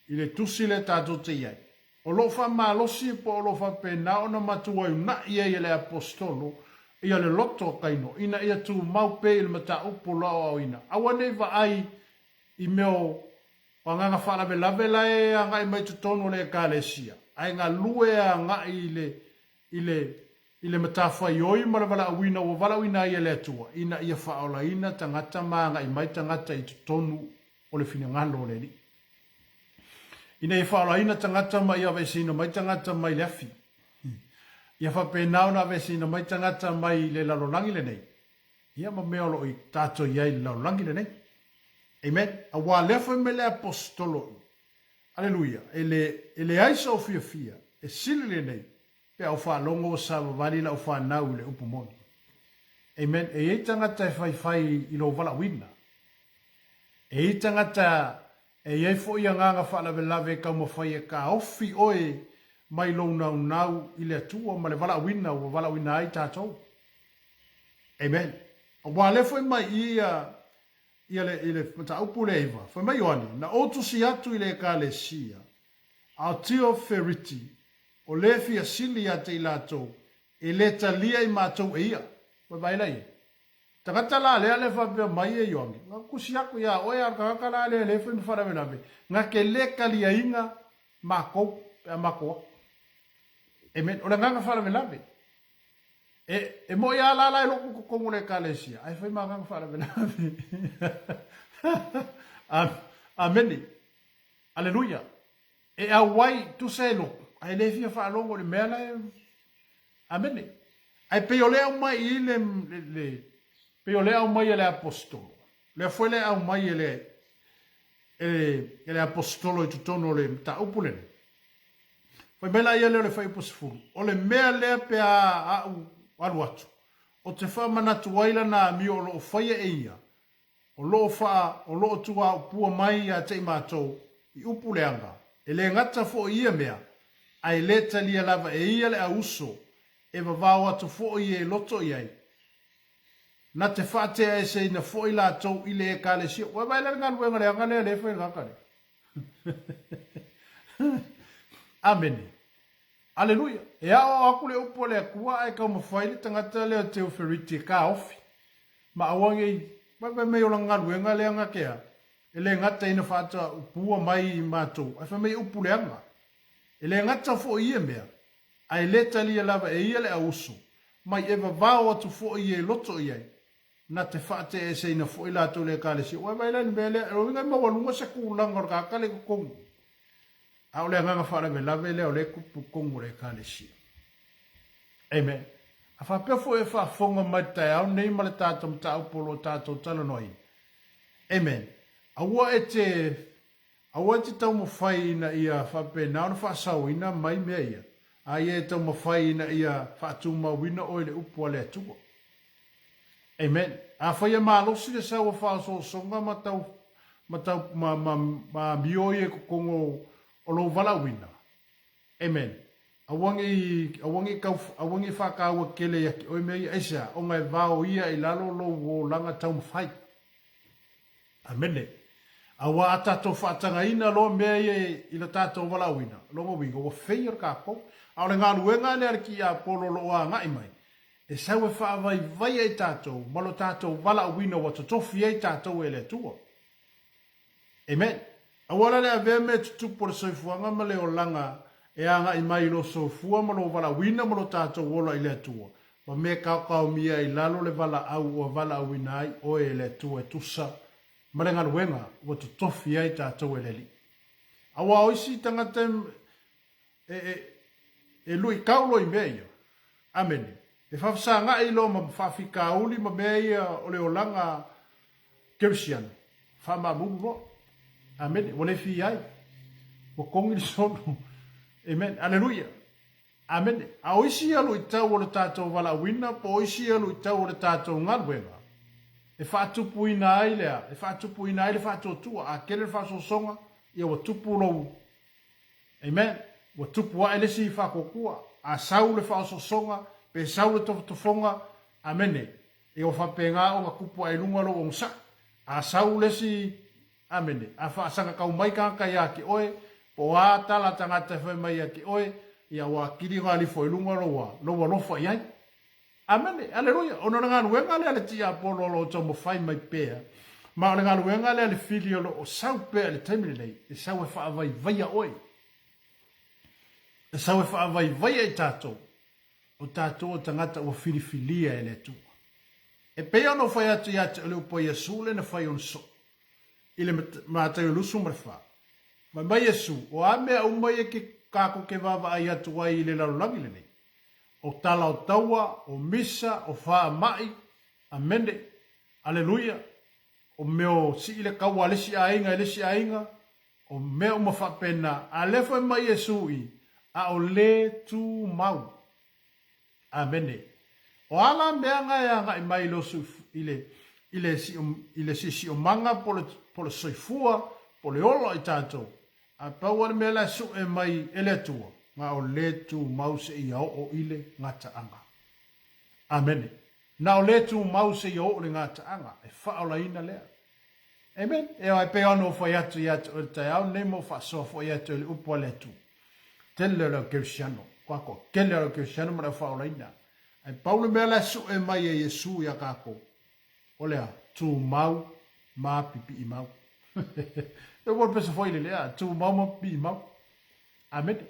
S1: i le tusi lea tatou te i ai, o lo o faamalosi po o lo o faapena ona matuai una'i ai e le Aposetolo ia le loto o Kaino ina ia tumau pea i le mataupu o lo o aoaoina. Aua ne i vaai i mea o agaga faalavelave la e agai mai totonu o le Ekalesia, ae galue agai i le i le i le matafaioi ma le valaauina ua valaauina ai e le Atua ina ia faaolaina tagata ma agai mai tagata i totonu o le finagalo o le Alii. Ina ia faaolaina tagata ma ia aveeseina mai tagata mai le afi. Ia faapena ona aveeseina mai tagata mai le lalolagi lenei, ia ma mea o lo o tatou i ai i le lalolagi lenei. Amen. Aua lea fai mai le aposetolo i, Aleluia, e le, e leai sou fiafia, e sili lenei, pe a ou faalogo ua savavali lau fanau i le upu moni. Amen. E i ai tagata e faifai i lou valaauina. E i ai tagata e i ai foi agaga faalavelave e taumafai e taofi oe mai lou naunau i le Atua ma le valaauina ua valaauina ai tatou. Amen. Aua lea foi mai i ia ia le, i le mataupu lea iva, fai mai Ioane, na ou tusi atu i le Ekalesia, a o Tioferiti, o le fia sili ia te i latou, e le talia i matou e ia. Ua vaai la i ai. Tagata la lea le faapea mai e Ioane, na tusi atu ia oe a o le tagata la lea le fai ma faalavelave, na te le taliaina matou pe a matou atu. Amen. O le agaga faalavelave. E, e moi a la la e loku totonu o le Ekalesia, ae fai ma agaga faalavelave. Amene. Aleluia. E auai tusa e loku, ae le fia faalogo i le mea la e... Amene. Ae pei o le aumai i le, le, le pei o le aumai e le aposetolo. Lea foi le aumai e le, e, e le aposetolo i totonu o le mataupu lenei. Fai mai la ia lea o le fuaiupu 10, o le mea lea pe a a'u alu atu, o te faamanatu ai lana amio o lo o faia e ia, o lo o faa, o lo o tuaupua mai ia te i matou i upu leaga, e le gata foi ia mea, ae le talia lava e ia le auuso, e vavao atu foi e loto i ai, na te faateaeseina foi latou i le Ekalesia. Ua vaai la le galuega leaga lea lea e fai e le tagata lea. Amene. Aleluia. E aoao atu le upu a le Atua ae taumafai le tagata lea o Teoferiti e taofi. Ma aua nei, fai mai o lana galuega lea na te a, e le gata ina faataupua mai i matou, ae fai mai upu leaga. E le gata foi ia mea, ae le talia lava e ia le auuso, mai e vavao atu foi e loto i ai, na te faateeseina foi latou i le Ekalesia. Ua vaai la i le mea lea, o lona uiga e maualuga se tulaga o le tagata lea i totonu. A o le agaga faalavelave lea o lea e tupu i totonu o le Ekalesia. Amen. A faapea foi e faafofoga mai i le taeao nei ma le tatou mataupu o lo o tatou talanoaina. Amen. Aua e te Aua e te taumafai ina ia faapena ona faasaoina mai mea ia, a ia e taumafai ina ia faatumauina oe i le upu a le Atua. Amen. Afai e malosi le sau o faaosoosoga ma tau, ma tau, ma, ma, ma amio ia i totonu o lou valaauina, Amen. Aua ne i, aua ne i tau, aua ne i faataua tele ia te oe mea ia, aisea? Ona e vao ia i lalo lou olaga taumafai. Amene. Aua a tatou faatagaina loa mea ia i lo tatou valaauina, lona uiga ua feia le tatou. A o le galuega lea a le tiapolo o lo o agai mai, e sau e faavaivaia i tatou ma lo tatou valaauina ua totofi ai tatou e le Atua. Amen. Aua la le avea mea tutupu o le soifuaga ma le olaga e agai mai i lo soifua ma lo valaauina ma lo tatou ola i le Atua, ma mea kaokaomia i lalo le valaau ua valaauina ai oe e le Atua e tusa ma le galuega ua totofi ai tatou e le Alii. Aua o isi tagata e, e, e luitau loa i mea ia. Amene. E faafesagai loa ma faafitauli ma mea ia o le olaga kerisiano. Faamaamulu loa. Amene. Ua le fia ai. Ua kogi le solo. Amen. Aleluia. Amene. A o isi ia luitau o le tatou valaauina po o isi ia luitau o le tatou galuega, e faatupuina ai le a? E faatupuina ai le faatuatua. A tele le faasoasoga, ia ua tupu lou Amen. Ua tupu ae le isi faatuatua. A sau le faaosoosoga, pe sau le tofotofoga, amene. Ia ua faapena ona tupu ae i luga lou onosai. A sau le isi, amene, a faasagatau mai tagata ia te oe, po o a tala a tagata e fai mai ia te oe, ia ua atili ona alifo i luga lou, lou alofa i ai. Amene, aleluia. Ona o le galuega lea a le tiapolo o lo o taumafai mai pea, ma o le galuega lea a le fili o lo o sau pea i le taimi lenei, e sau e faavaivaia oe. E sau e faavaivaia i tatou, o tatou o tagata ua filifilia e le Atua. E pei ona ou fai atu ia te oe le upu a Iesu lea na fai ona soo, i le Mataio 24. Fai mai Iesu, o a mea uma ia ke kākou ke vaavaai atu ai i le lalolagi lenei, o tala o taua, o misa, o faamai, amene, aleluia, o mea o sii le kaua a le isi aiga i le isi aiga, o mea uma faapena, a lea fai mai Iesu i, a o le tumau. Amene. O a la mea na e agai mai i le, i le, i le, i le siosiomaga po le, po le soifua, po le ola o i tatou, A pau lava le mea la e sue mai e le Atua, na o le tumau seia oo i le gataaga. Amene. Na o le tumau seia oo i le gataaga, e faaolaina lea. Amen. E e pei ona ou fai atu ia te oe i le taeao lenei ma ou faasoa foi ia te oe i le upu a le Atua. Tele o le au kerisiano, kua toatele o le au kerisiano ma le au faaolaina. Ae pau le mea la e sue mai e Iesu ia tatou, O le a? Tumau ma pipii mau. E ua pesa foi le lea, tumau ma pipii mau. Amene.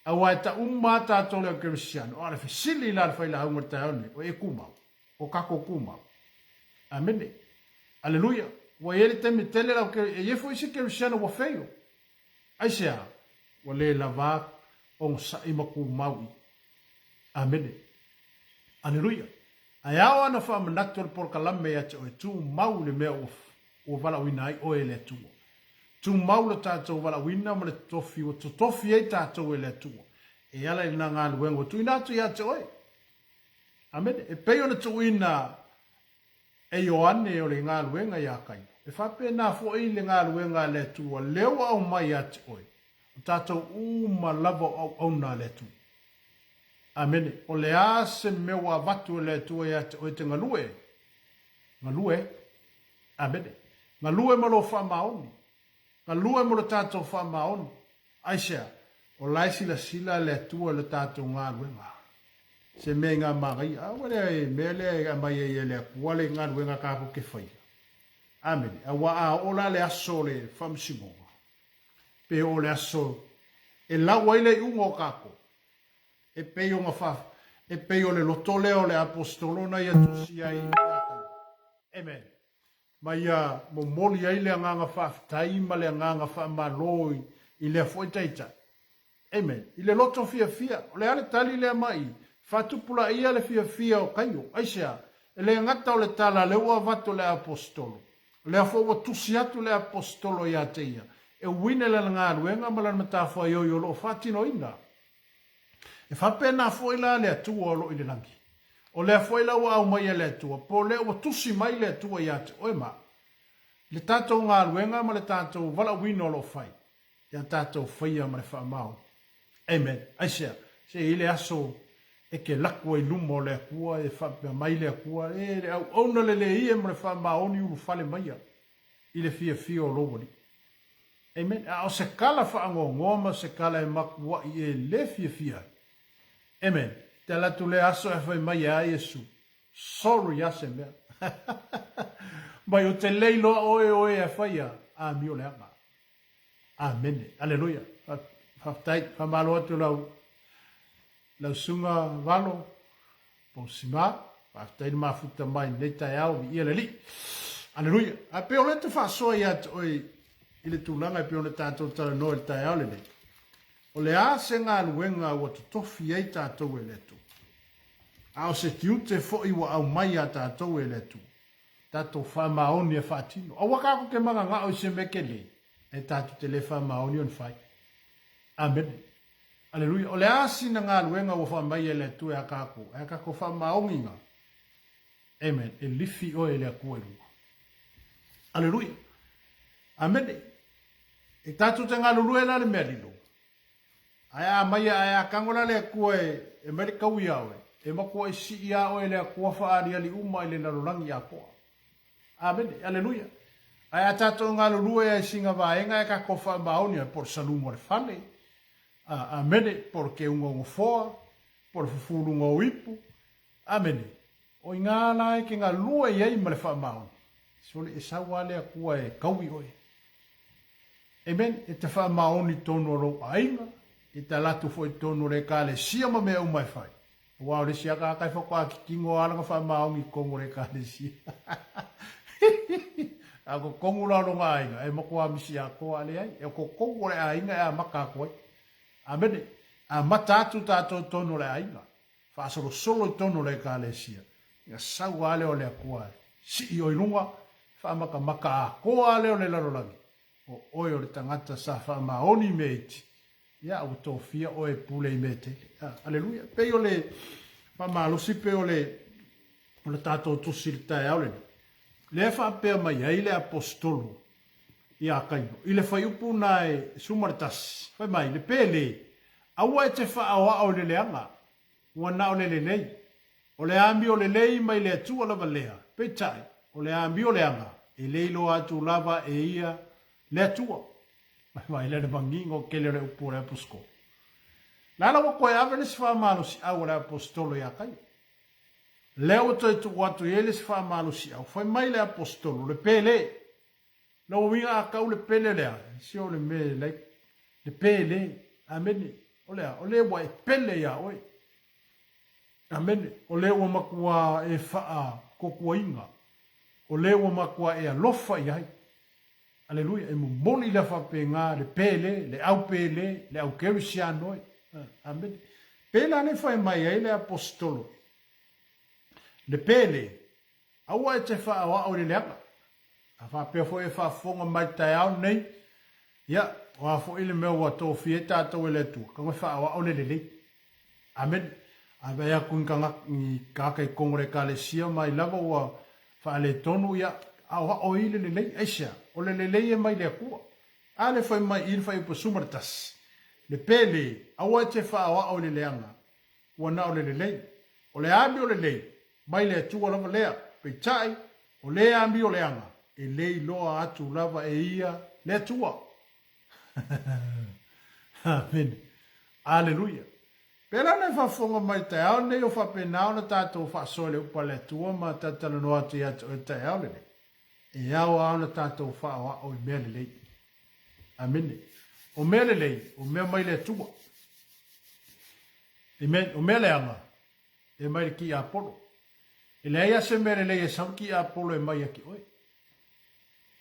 S1: Aua e ta uma a tatou le au kerisiano, o le fesili la le failauga le taeao nei, o e tumau, o tatou tumau. Amene. Aleluia. Ua i ai le taimi tele lau e i ai foi isi kerisiano ua feio. Aisea? Ua le lava onosai ma tumau i. Amene. Aleluia. Ae ao ana faamanatu o le polokalame ia te oe, tumau i le mea ua, ua valaauina ai oe e le Atua. Tumau lo tatou valaauina ma le totofi ua totofi ai tatou e le Atua, e ala i lena galuega ua tuuina atu ia te oe. Amene. E pei ona tuuina e Ioane o le galuega ia Kaio, e faapena foi le galuega a le Atua lea ua aumai ia te oe, o tatou uma lava o auauna a le Atua. Amene. O le a se mea ua avatu e le Atua ia te oe te galue ai? Galue. Amene. Galue ma lou faamaoni. Galue mo le tatou faamaoni. Aisea? O la e silasila le Atua i le tatou galuega. Se mea i ngā manaia. A ua lea e mea lea e aumai ai e le Atua le galuega tatou te faia. Amene. Aua a oo la le aso o le faamasinoga, pe oo le aso e lau ai le iuga o tatou, e pei ona fa, e pei o le loto lea o le aposetolo na ia tusi ai ia tatou. Amen. Ma ia momoli ai le agaga faafetai ma le agaga faamalo i, i lea foi taitai. Amen. I le loto fiafia, o le a le tali lea mai i? Faatupulaia le fiafia o Kaio. Aisea? E le gata o le tala lea ua avatu e le aposetolo, o lea foi ua tusi atu le aposetolo ia te ia, e uina i lana galuega ma lana matafaioi o lo o faatinoina. E faapena foi la le Atua o lo o i le lagi. O lea foi la ua aumai e le Atua, po o lea ua tusi mai le Atua ia te oe ma au, le tatou galuega ma le tatou valaauina o lo o fai, ia tatou faia ma le faamaoni. Amen. Aisea? Se i le aso e ke laku ai luma o le Atua, e faapea mai le Atua, E le auauna lelei e ma le faamaoni ulufale maia i le fiafia o lou Alii. Amen. A o se kala faagoagoa ma se kala e makuaʻi e le fiafia ai. Amen. Te ala atu lea aso e fai mai e a Iesu. Sorry a se mea. Mai o te lei loa oe oe e fai a amio leaga. Amene. Aleluia. Faafetai. Faamalo atu lau lau suga valo Pausima. Faafetai le mafuta mai lenei taeao viia le Alii. Aleluia. Ae pei o lea te faasoa ia te oe i le tulaga e pei ona tatou talanoa i le taeao lenei. O le a se galuega ua totofi ai tatou e le Atua? A o se tiute foi ua aumai iā tatou e le Atua? Tatou faamaoni e faatino. Aua tatou te mananao i se mea tele, ae tatou te le faamaoni ona fai. Amene. Aleluia. O le a sina galuega ua faamai e le Atua ia tatou, ae tatou faamaoniga. Amen. E lifi oe e le Atua i luga. Aleluia. Amene. E tatou te galulue la le mea lilo. Ae a mai ae a tago la le Atua e, e mai le tau iā oe, e matuai sii a oe e le Atua faaaliali uma i le lalolagi atoa. Amene. Aleluia. Ae a tatou galulue ai sina vaega ae tatou faamaoni ai, po o le saluga o le fale, a, amene, po o le keuga o nofoa, po o le fufuluga o ipu, amene. O i gā la e te galue i ai ma le faamaoni, sole e sau a le Atua e taui oe. Amen. E te faamaoni tonu o lou aiga, e te ala atu foi tonu o le ekalesia ma mea uma e fai. Aua o le isi lava tagata e faatoa titino lava lana faamaoni i totonu o le ekalesia. A o totonu la o lona aiga, e matua misi atoa a leai. E o totonu o le aiga e amata atu ai. Amene. Amata atu tatou i totonu o le aiga. Faasolosolo i totonu o le ekalesia. Ia sau lava lea o le Atua e sii oe i luga, faamatamata atoa lava lea o le lalolagi. O oe o le tagata sa faamaoni i mea iti, ia ua tofia oe e pule i mea tele. Ah, aleluia. Pei o le faamalosi pei o le o le tatou tusi i le taeao lenei. Lea faapea mai ai le aposetolo ia Kaino i le fuaiupu na e 11, fai mai, le pele, aua e te faaoao i le leaga, ua na o le lelei. O le amio lelei mai le Atua lava lea, peitai, o le amio leaga, e le iloa atu lava e ia le Atua. Mai le manino tele o le upu o le aposetolo. La la ua toe ave le isi faamalosiau a le aposetolo ia Kaio. Lea ua toe tuu atu i ai le isi faamalosiau, fai mai le aposetolo, le pele. Lou uiga a tau le pele lea, se o le mea like, le pele, amene, o le a, o le ua e pele iā oe. Amene, o le ua matua e faakokuaina, o le ua matua e alofa i ai. Aleluia, e momoli lea faapena le pele, le au pele, le au kerisiano e. Amene. Pēlā le fai mai ai le aposetolo, le pele, Aua e te whaaoao i le leaga. A faapea foi e faafofoga mai i le taeao lenei, ia, o a foi le mea ua tofia ai tatou e le Atua, kaua e faaoao le lelei. Amene. A vaai atu i ni tagata i totonu o le Ekalesia mai lava ua faaletonu, ia, aoao ai le lelei. Aisea? O le lelei e mai le Atua. A le fai mai i le fuaiupu 11, Le pele, aua e te faaoao i le leaga, ua na o le lelei. O le amio lelei, mai le Atua lava lea, peitai, o le amio leaga, e le iloa atu lava e ia le Atua. Amene. Aleluia. Pēlā ona e faafofoga mai i taeao lenei o faapena ona tatou faasoa i le upu a le Atua ma talatalanoa atu ia te oe i le taeao lenei. E ao lava ona tatou faaoao i mea lelei. Amene. O mea lelei, o mea mai le Atua. Amen. O mea leaga, e mai le tiapolo. E leai lava se mea lelei e sau le tiapolo e mai ia te oe.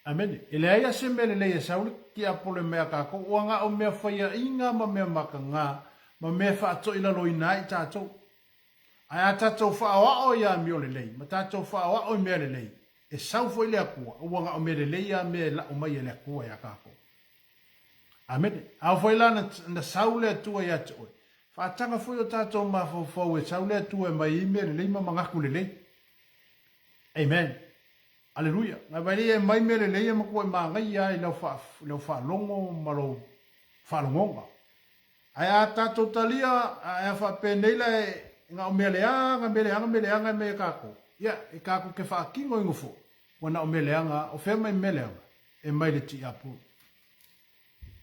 S1: Amene. E leai lava se mea lelei e sau le tiapolo e mai ia tatou, ua na o mea faiaina ma mea mataga ma mea e faatoilaloina ai tatou. Ae a tatou faaoao i amio lelei ma tatou faaoao i mea lelei, e sau foi le Atua, ua na o mea lelei lava mea e lau mai e le Atua ia tatou. Amene. A oo foi la na sau le Atua ia te oe, faataga foi o tatou mafaufau e sau le Atua e mai ai mea lelei ma manatu lelei. Amen. Aleluia. Ngai vai lea e mai mea lelei e matua e manaia ai lau, fa, lau faalogo ma lou faalogoga. Ae a tatou talia, ae a faapenei la e na o mea leaga, mea leaga, mea leaga e mai e tatou, ia, e tatou te faatino i nofo, ua na o mea leaga, o fea mai mea leaga? E mai le tiapolo.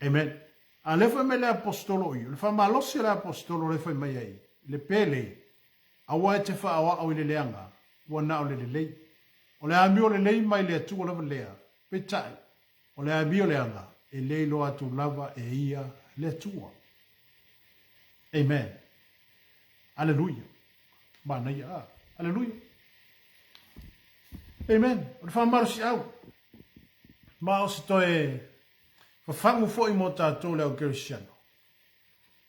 S1: Amen. A lea fai mai le aposetolo i, o le faamalosi o le aposetolo lea fai mai ai, le pele, aua e te faaoao i le leaga, ua na o le lelei. O le amio lelei mai le Atua lava lea, peitai, o le amio leaga, e le iloa atu lava e ia le Atua. Amen. Aleluia. Manaia a. Aleluia. Amen. O le faamalosiau. Ma o se toe fafagu foi mo tatou le au kerisiano.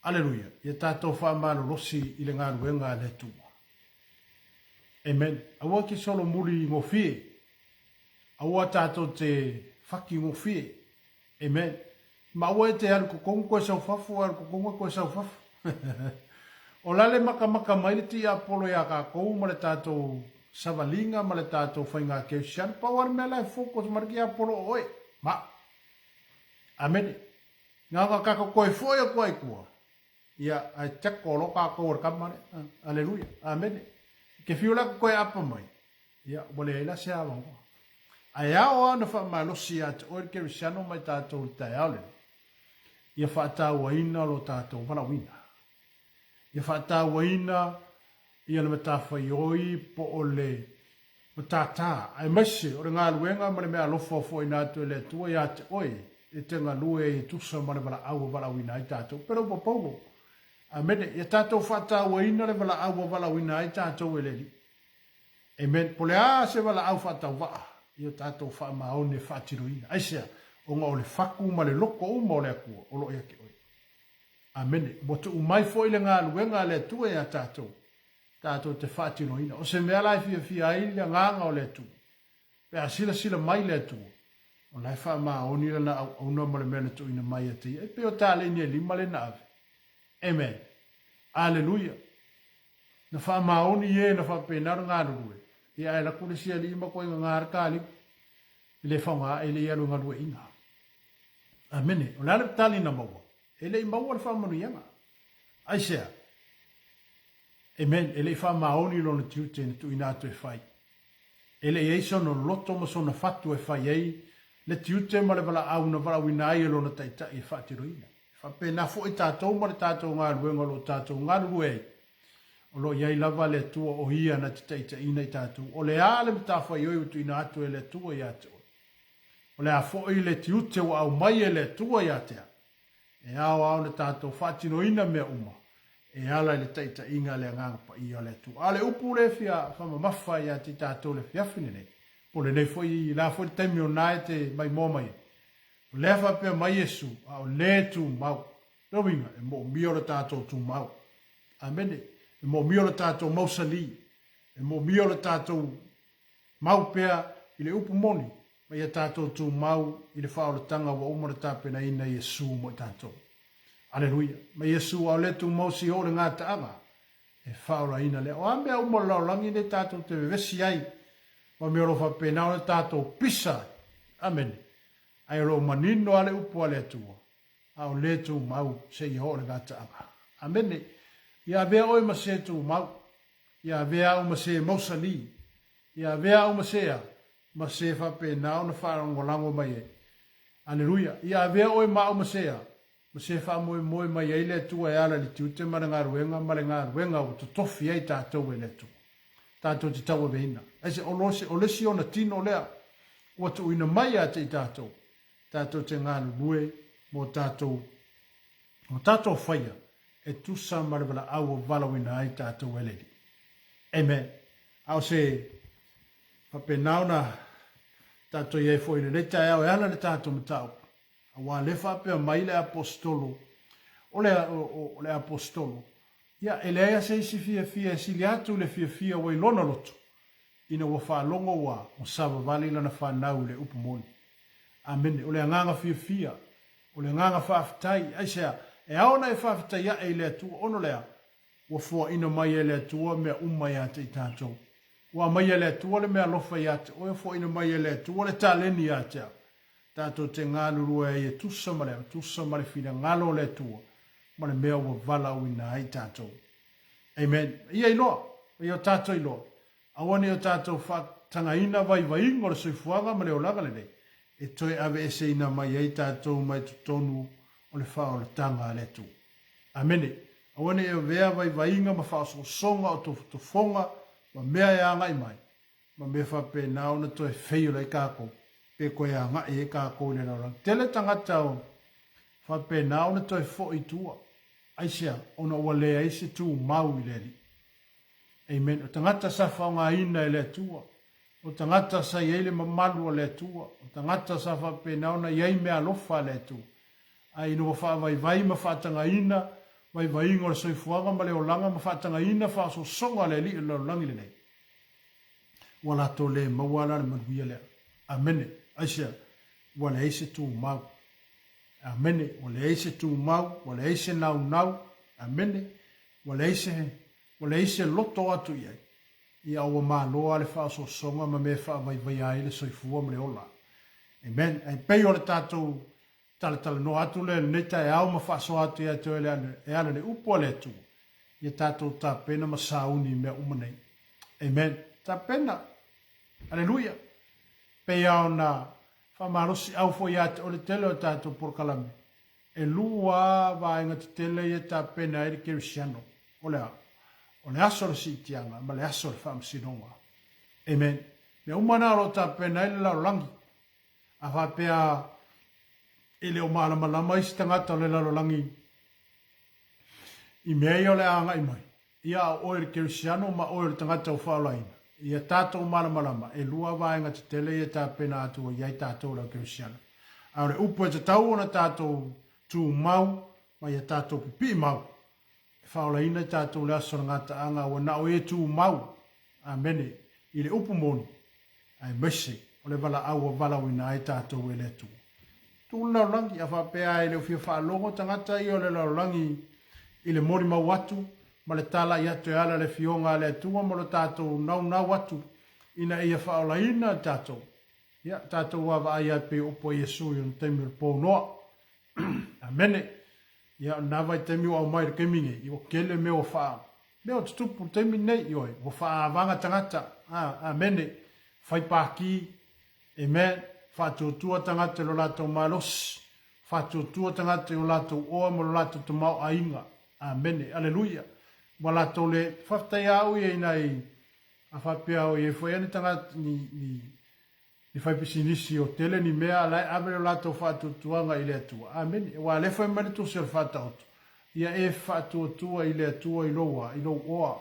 S1: Aleluia. Ia tatou faamalolosi i le galuega a le Atua. Amen. Aua ke solomuli gofie. Aua tatou te faki gofie. Amen. Ma aua e te alu totogi koe sau fafo, alu totogi koe sau fafo. O la le makamaka mai le tiapolo iā tatou ma le tatou savaliga ma le tatou faiga kerisiano, pau lava le mea la e focus mai le tiapolo o oe. Ma. Amene. Na ona tatou toe foi atu ai i tua, ia, ae teko loa tatou e le tama lea. Aleluia. Amene. E te fiu la e toe apa mai, Ia, ua leai la se avanoa. Ae ao lava ona faamalosi ia te oe le kerisiano ma i tatou i le taeao lenei, ia faatauaina lo tatou valaauina. Ia faatauaina ia le matafaioi po o le matata, aemaise o le galuega ma le meaalofa foaina atu e le Atua ia te oe e te galue ai e tusa ma le valaau ua valaauina ai tatou. Pele ua Paulo. Amene. Ia tatou faatauaina le valaau ua valaauina ai tatou e le Alii. Amen. Po o le a se valaau faatauvaa i o tatou faamaoni e faatinoina. Aisea? Ona o le faku ma le loko uma o le Atua o lo o ia te oe. Amene. Ua tuu mai foi le galuega a le Atua ia tatou, tatou te faatinoina. O se mea la e fiafia ai le agaga o le Atua, pe a silasila mai le Atua, o la e faamaoni lana auauna ma le mea na tuuina mai ia te ia. E pei o taleni e lima lea na ave. Amen. Aleluia. Na faamaoni e na faapena ona galulue, ia ae laku le isi alii ma koe gaga le kaliu, e le faoga e le i alu e galueaiina. Amene. O le a le tali na maua? E le i maua le faamanuiaga. Aisea? Amen. E le i faamaoni lona tiute na tuuina atu e fai. E le i ai sona loto ma sona fatu e fai ai le tiute ma le valaau na valaauina ai e lona taitai e faatinoina. E faapena foi tatou ma le tatou galuega o lo o tatou galulue ai. O lo o i ai lava le Atua o Ia na te taitaiina i tatou. O le a le matafaioi ua tuuina atu e le Atua ia te oe? O le a foi le tiute ua aumai e le Atua ia te au? E ao lava ona tatou faatinoina mea uma e ala i le taitaiga a le Agaga Paia o le Atua. A o le upu lea e fia faamamafa ia te tatou i le afiafi lenei, po o lenei foi, la foi le taimi o na e te maimoa mai ai, o lea faapea mai Iesu, a o le tumau. Lona uiga, e moomia o le tatou tumau. Amene. E moomia o le tatou mausali. E moomia o le tatou mau pea i le upu moni, ma ia tatou tumau i le faaolataga ua uma ona tapenaina e Iesu mo i tatou. Aleluia. Ma Iesu, a o le tumau si oo le gataaga, e faaolaina lea. O a mea uma o le lalolagi nei tatou te vevesi ai, ma mea o lo o faapena ona tatou pisa ai. Amene. Ae o lo o manino lava le upu a le Atua, a o le tumau seia oo le gataaga. Amene. Ia avea oe ma se tumau. Ia avea au ma se mausali. Ia avea au ma se a? Ma se faapena ona faalagolago mai ai. Aleluia. Ia avea oe ma au ma se a? Ma se faamoemoe mai ai le Atua e ala i le tiute ma le galuega ma le galuega ua totofi ai tatou e le Atua. Tatou te tauaveina. Aisea? O le isi ona tino lea ua tuuina mai ia te i tatou, tatou te galulue mo tatou, mo tatou faia e tusa ma le valaau ua valaauina ai tatou e le Alii. Amen. A o se faapena ona tatou i ai foi i lenei taeao e ala le tatou mataupu, aua lea faapea mai le aposetolo, o le, o, o le aposetolo, ia, e leai lava se isi fiafia e sili atu le fiafia ua i lona loto, ina ua faalogo ua savavali lana fanau i le upu moni. Amene. O le agaga fiafia, o le agaga faafetai. Aisea? E ao ona e faafetai ae i le Atua, ona o le a? Ua foaina mai e le Atua mea uma ia te i tatou. Ua aumaia e le Atua le meaalofa ia te oe, ua foaina mai e le Atua le taleni ia te au. Tatou te galulue ai e tusa ma le a? Tusa ma le finagalo o le Atua, ma le mea ua valaauina ai tatou. Amen. Ia iloa, ia o tatou iloa, aua ne i o tatou faatagaina vaivaiga o le soifuaga ma le olaga lenei, e toe aveeseina mai ai tatou mai totonu. o le faaolataga a le Atua. Amene. Aua ne i avea vaivaiga ma faaosoosoga o tofotofoga ma mea e agai mai, ma mea faapena ona toe feiola ai kākou, pe toe agai ai kākou i le lalolagi. Tele tagata o faapena ona toe foi i tua. Aisea? Ona ua leai se tumau i le Alii. Amen. O tagata sa faaaogaina e le Atua, o tagata sa i ai le mamalu o le Atua, o tagata sa faapena ona i ai meaalofa a le Atua. Ae ina ua faavaivai ma faatagaina vaivaiga o le soifuaga ma le olaga ma faatagaina faaosoosoga a le Alii o le lalolagi lenei, ua latou le maua la le manuia lea. Amene. Aisea? Ua leai se tumau. Amene. Ua leai se tumau, ua leai se naunau. Amene. Ua leai se, ua leai se loto atu i ai. Ia ua malo lava le faaosoosoga ma mea e faavaivaia ai le soifua ma le ola. Amen. Ae pei o le tatou talatalanoa atu lea i lenei taeao ma faasoa atu ia te oe e ala i le upu a le Atua, ia tatou tapena ma sauni i mea uma nei. Amen. Tapena. Aleluia. Pei lava ona faamalosiau foi ia te oe le tele o tatou polokalame, e lua vaega tetele ia e tapena ai le kerisiano, o le a? O le aso o le siitiaga ma le aso o le faamasinoga. Amen. Mea uma na o lo o tapena ai le lalolagi. A faapea e le o malamalama isi tagata o le lalolagi i mea ia o le a agai mai, ia a o oe le kerisiano ma oe o le tagata ua faaolaina, ia tatou malamalama, e lua vaega tetele ia e tapena atu ai ai tatou le au kerisiano. A o le upu e tatau ona tatou tumau ma ia tatou pipii mau, e faaolaina i tatou le aso o le gataaga ua na o e tumau, amene, i le upu moni, aemaise o le valaau ua valaauina ai tatou e le Atua. Tuu le lalolagi, a faapea e le o fia faalogo tagata ia o le lalolagi i le molimau atu ma le talai atu e ala le Afioga a le Atua ma lo tatou naunau atu ina ia faaolaina i tatou, ia, tatou vaavaai lava e pei o upu a Iesu i ona taimi o le po noa. Amene. Ia, o lena vaitaimi ua aumai i le taimi nei, ia ua tele mea ua faa, mea ua tutupu i le taimi lenei, ioe, ua faaavaga tagata, a, amene, fai pākī, amen, faatuatua tagata i lo latou malosi, faatuatua tagata i o latou oa ma lo latou tamaoaiga, amene, aleluia, ua latou le, faafetai a au ia i nai, a faapea o i ai foi lava ni tagata, ni, ni, ni faipisinisi o tele ni mea a la e ave lo latou faatuatuaga i le Atua. Amene. Aua o lea fai mai le Tusi o le Faataoto, Ia e faatuatua i le Atua i lou a, i lou oa.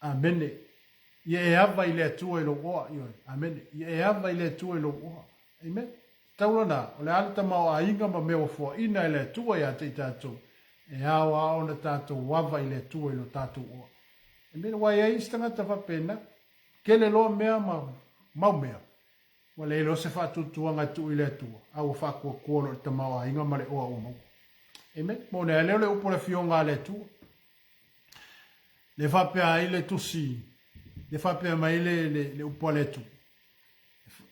S1: Amene. Ia e ava i le Atua i lou oa. Ioe. Amene. Ia e ava i le Atua i lou oa. Amen. Tatau lana, o le a le tamaoaiga ma mea ua foaina e le Atua ia te i tatou, e ao a ona tatou ava i le Atua i lo tatou oa. Amen. Aua e i ai isi tagata faapena, Tele loa mea ma mau mea, ua leai loa se faatuatuaga e tuu i le Atua, a ua faatuatua loa i le tamaoaiga ma le oa ua maua. Amen. Moni ai lea o le upu o le Afioga a le Atua. Le faapea ai le tusi, le faapea mai le, le, le upu a le Atua.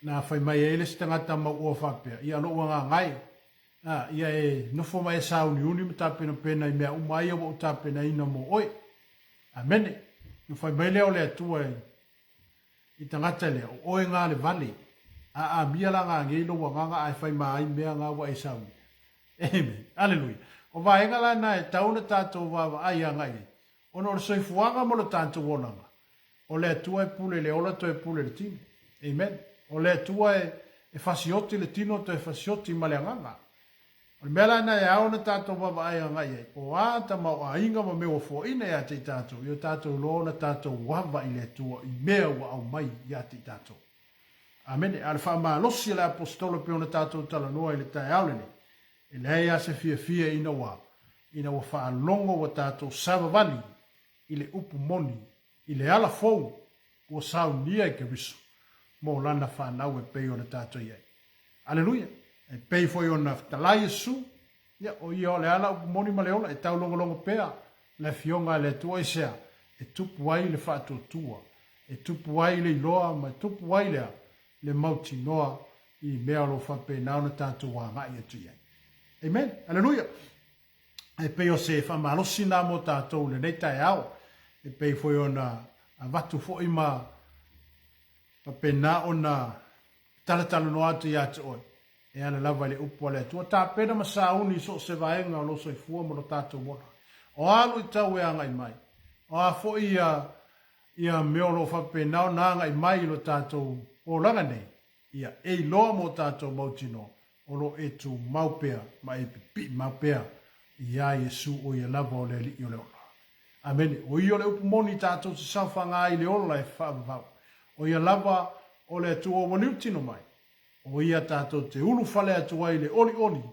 S1: Na fai mai ai le isi tagata mauoa faapea, ia lou agaga e, a, ia e nofo ma e sauniuni ma tapenapena i mea uma ia ua ou tapenaina mo oe. Amene. Na fai mai lea o le Atua i tagata lea, o oe nga le vale, a amia la nga ngei lou agaga ae fai ma ai mea nga ua e saunia. Amen. Aleluia. O vaega la na e tau na tatou vaavaai agai ai, ona o le soifuaga ma lo tatou olaga, o le Atua e pule i le ola toe pule i le tino. Amen. O le Atua e fasioti le tino toe fasioti ma le agaga. O le mea la lena e ao ona tatou vaavaai agai ai, o a tamaoaiga ma mea ua foaina ia te i tatou, ia o tatou iloa ona tatou ava i le Atua i mea ua aumai ia te i tatou. Amene. A o le faamalosi a le Aposetolo e pei ona tatou talanoa i le taeao lenei, e leai lava se fiafia ina ua, ina ua faalogo ua tatou savavali i le upu moni i le ala fou ua saunia e Keriso mo lana fanau e pei ona tatou i ai. Aleluia! E pei foi ona fetalai Iesu, ia, o ia o le ala upu moni ma le ola, e taulogologo pea le Afioga a le Atua aisea? E tupu ai le faatuatua, e tupu ai le iloa ma e tupu ai le a? Le mautinoa i mea o lo o faapena ona tatou agai atu i ai. Amen! Aleluia! E pei o se faamalosi na mo tatou i lenei taeao, e pei foi ona avatu foi ma faapena ona talatalanoa atu ia te oe. E ala lava i le upu a le Atua, tapena ma sauni i so o se vaega o lou soifua ma lo tatou ola. O a luitau e agai mai, o a foi ia ia mea o lo o faapena ona agai mai i lo tatou olaga nei, ia e iloa ma o tatou mautinoa o lo o e tumau pea ma e pipii mau pea iā Iesu o ia lava o le Alii o le ola. Amene. O ia o le upu moni tatou te saofaga ai i le ola e faavavau. O ia lava o le Atua ua liutino mai. O ia tatou te ulufale atu ai i le olioli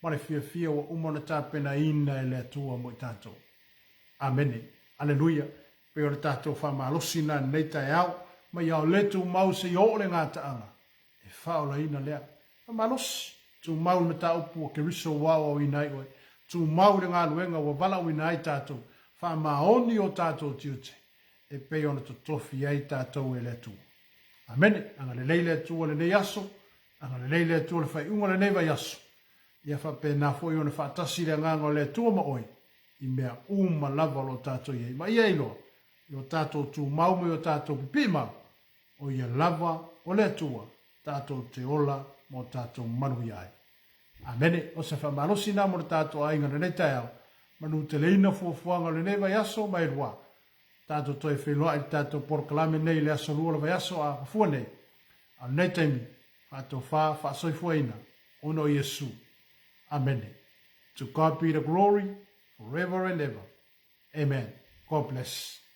S1: ma le fiafia ua uma ona tapenaina e le Atua mo i tatou. Amene. Aleluia. Pei o le tatou faamalosi lena i lenei taeao, ma ia le tumau seia oo le gataaga e faaolaina lea. Faamalosi, tumau i le mataupu ua Keriso ua aoaoina ai oe. Tumau i le galuega ua valaauina ai tatou. Faamaoni o tatou tiute e pei ona totofi ai tatou e le Atua. Amene. Agalelei le Atua i lenei aso. Agalelei le Atua i le faaiuga o lenei vaiaso. Ia faapena foi ona faatasi le Agaga o le Atua ma oe i mea uma lava o lo o tatou i ai. Ma ia iloa i o tatou tumau ma i o tatou pipii mau, o ia lava o le Atua tatou te ola ma o tatou manuia ai. Amene. O se faamalosi na mo le tatou aiga i lenei taeao, manuteleina fuafuaga o lenei vaiaso ma elua. Tatou toe feiloai i le tatou polokalame nei i le aso lua o le vaiaso a mafua nei. A o lenei taimi, faatofa faasoifuaina ona o Iesu. Amene. To God be the glory forever and ever. Amen. God bless.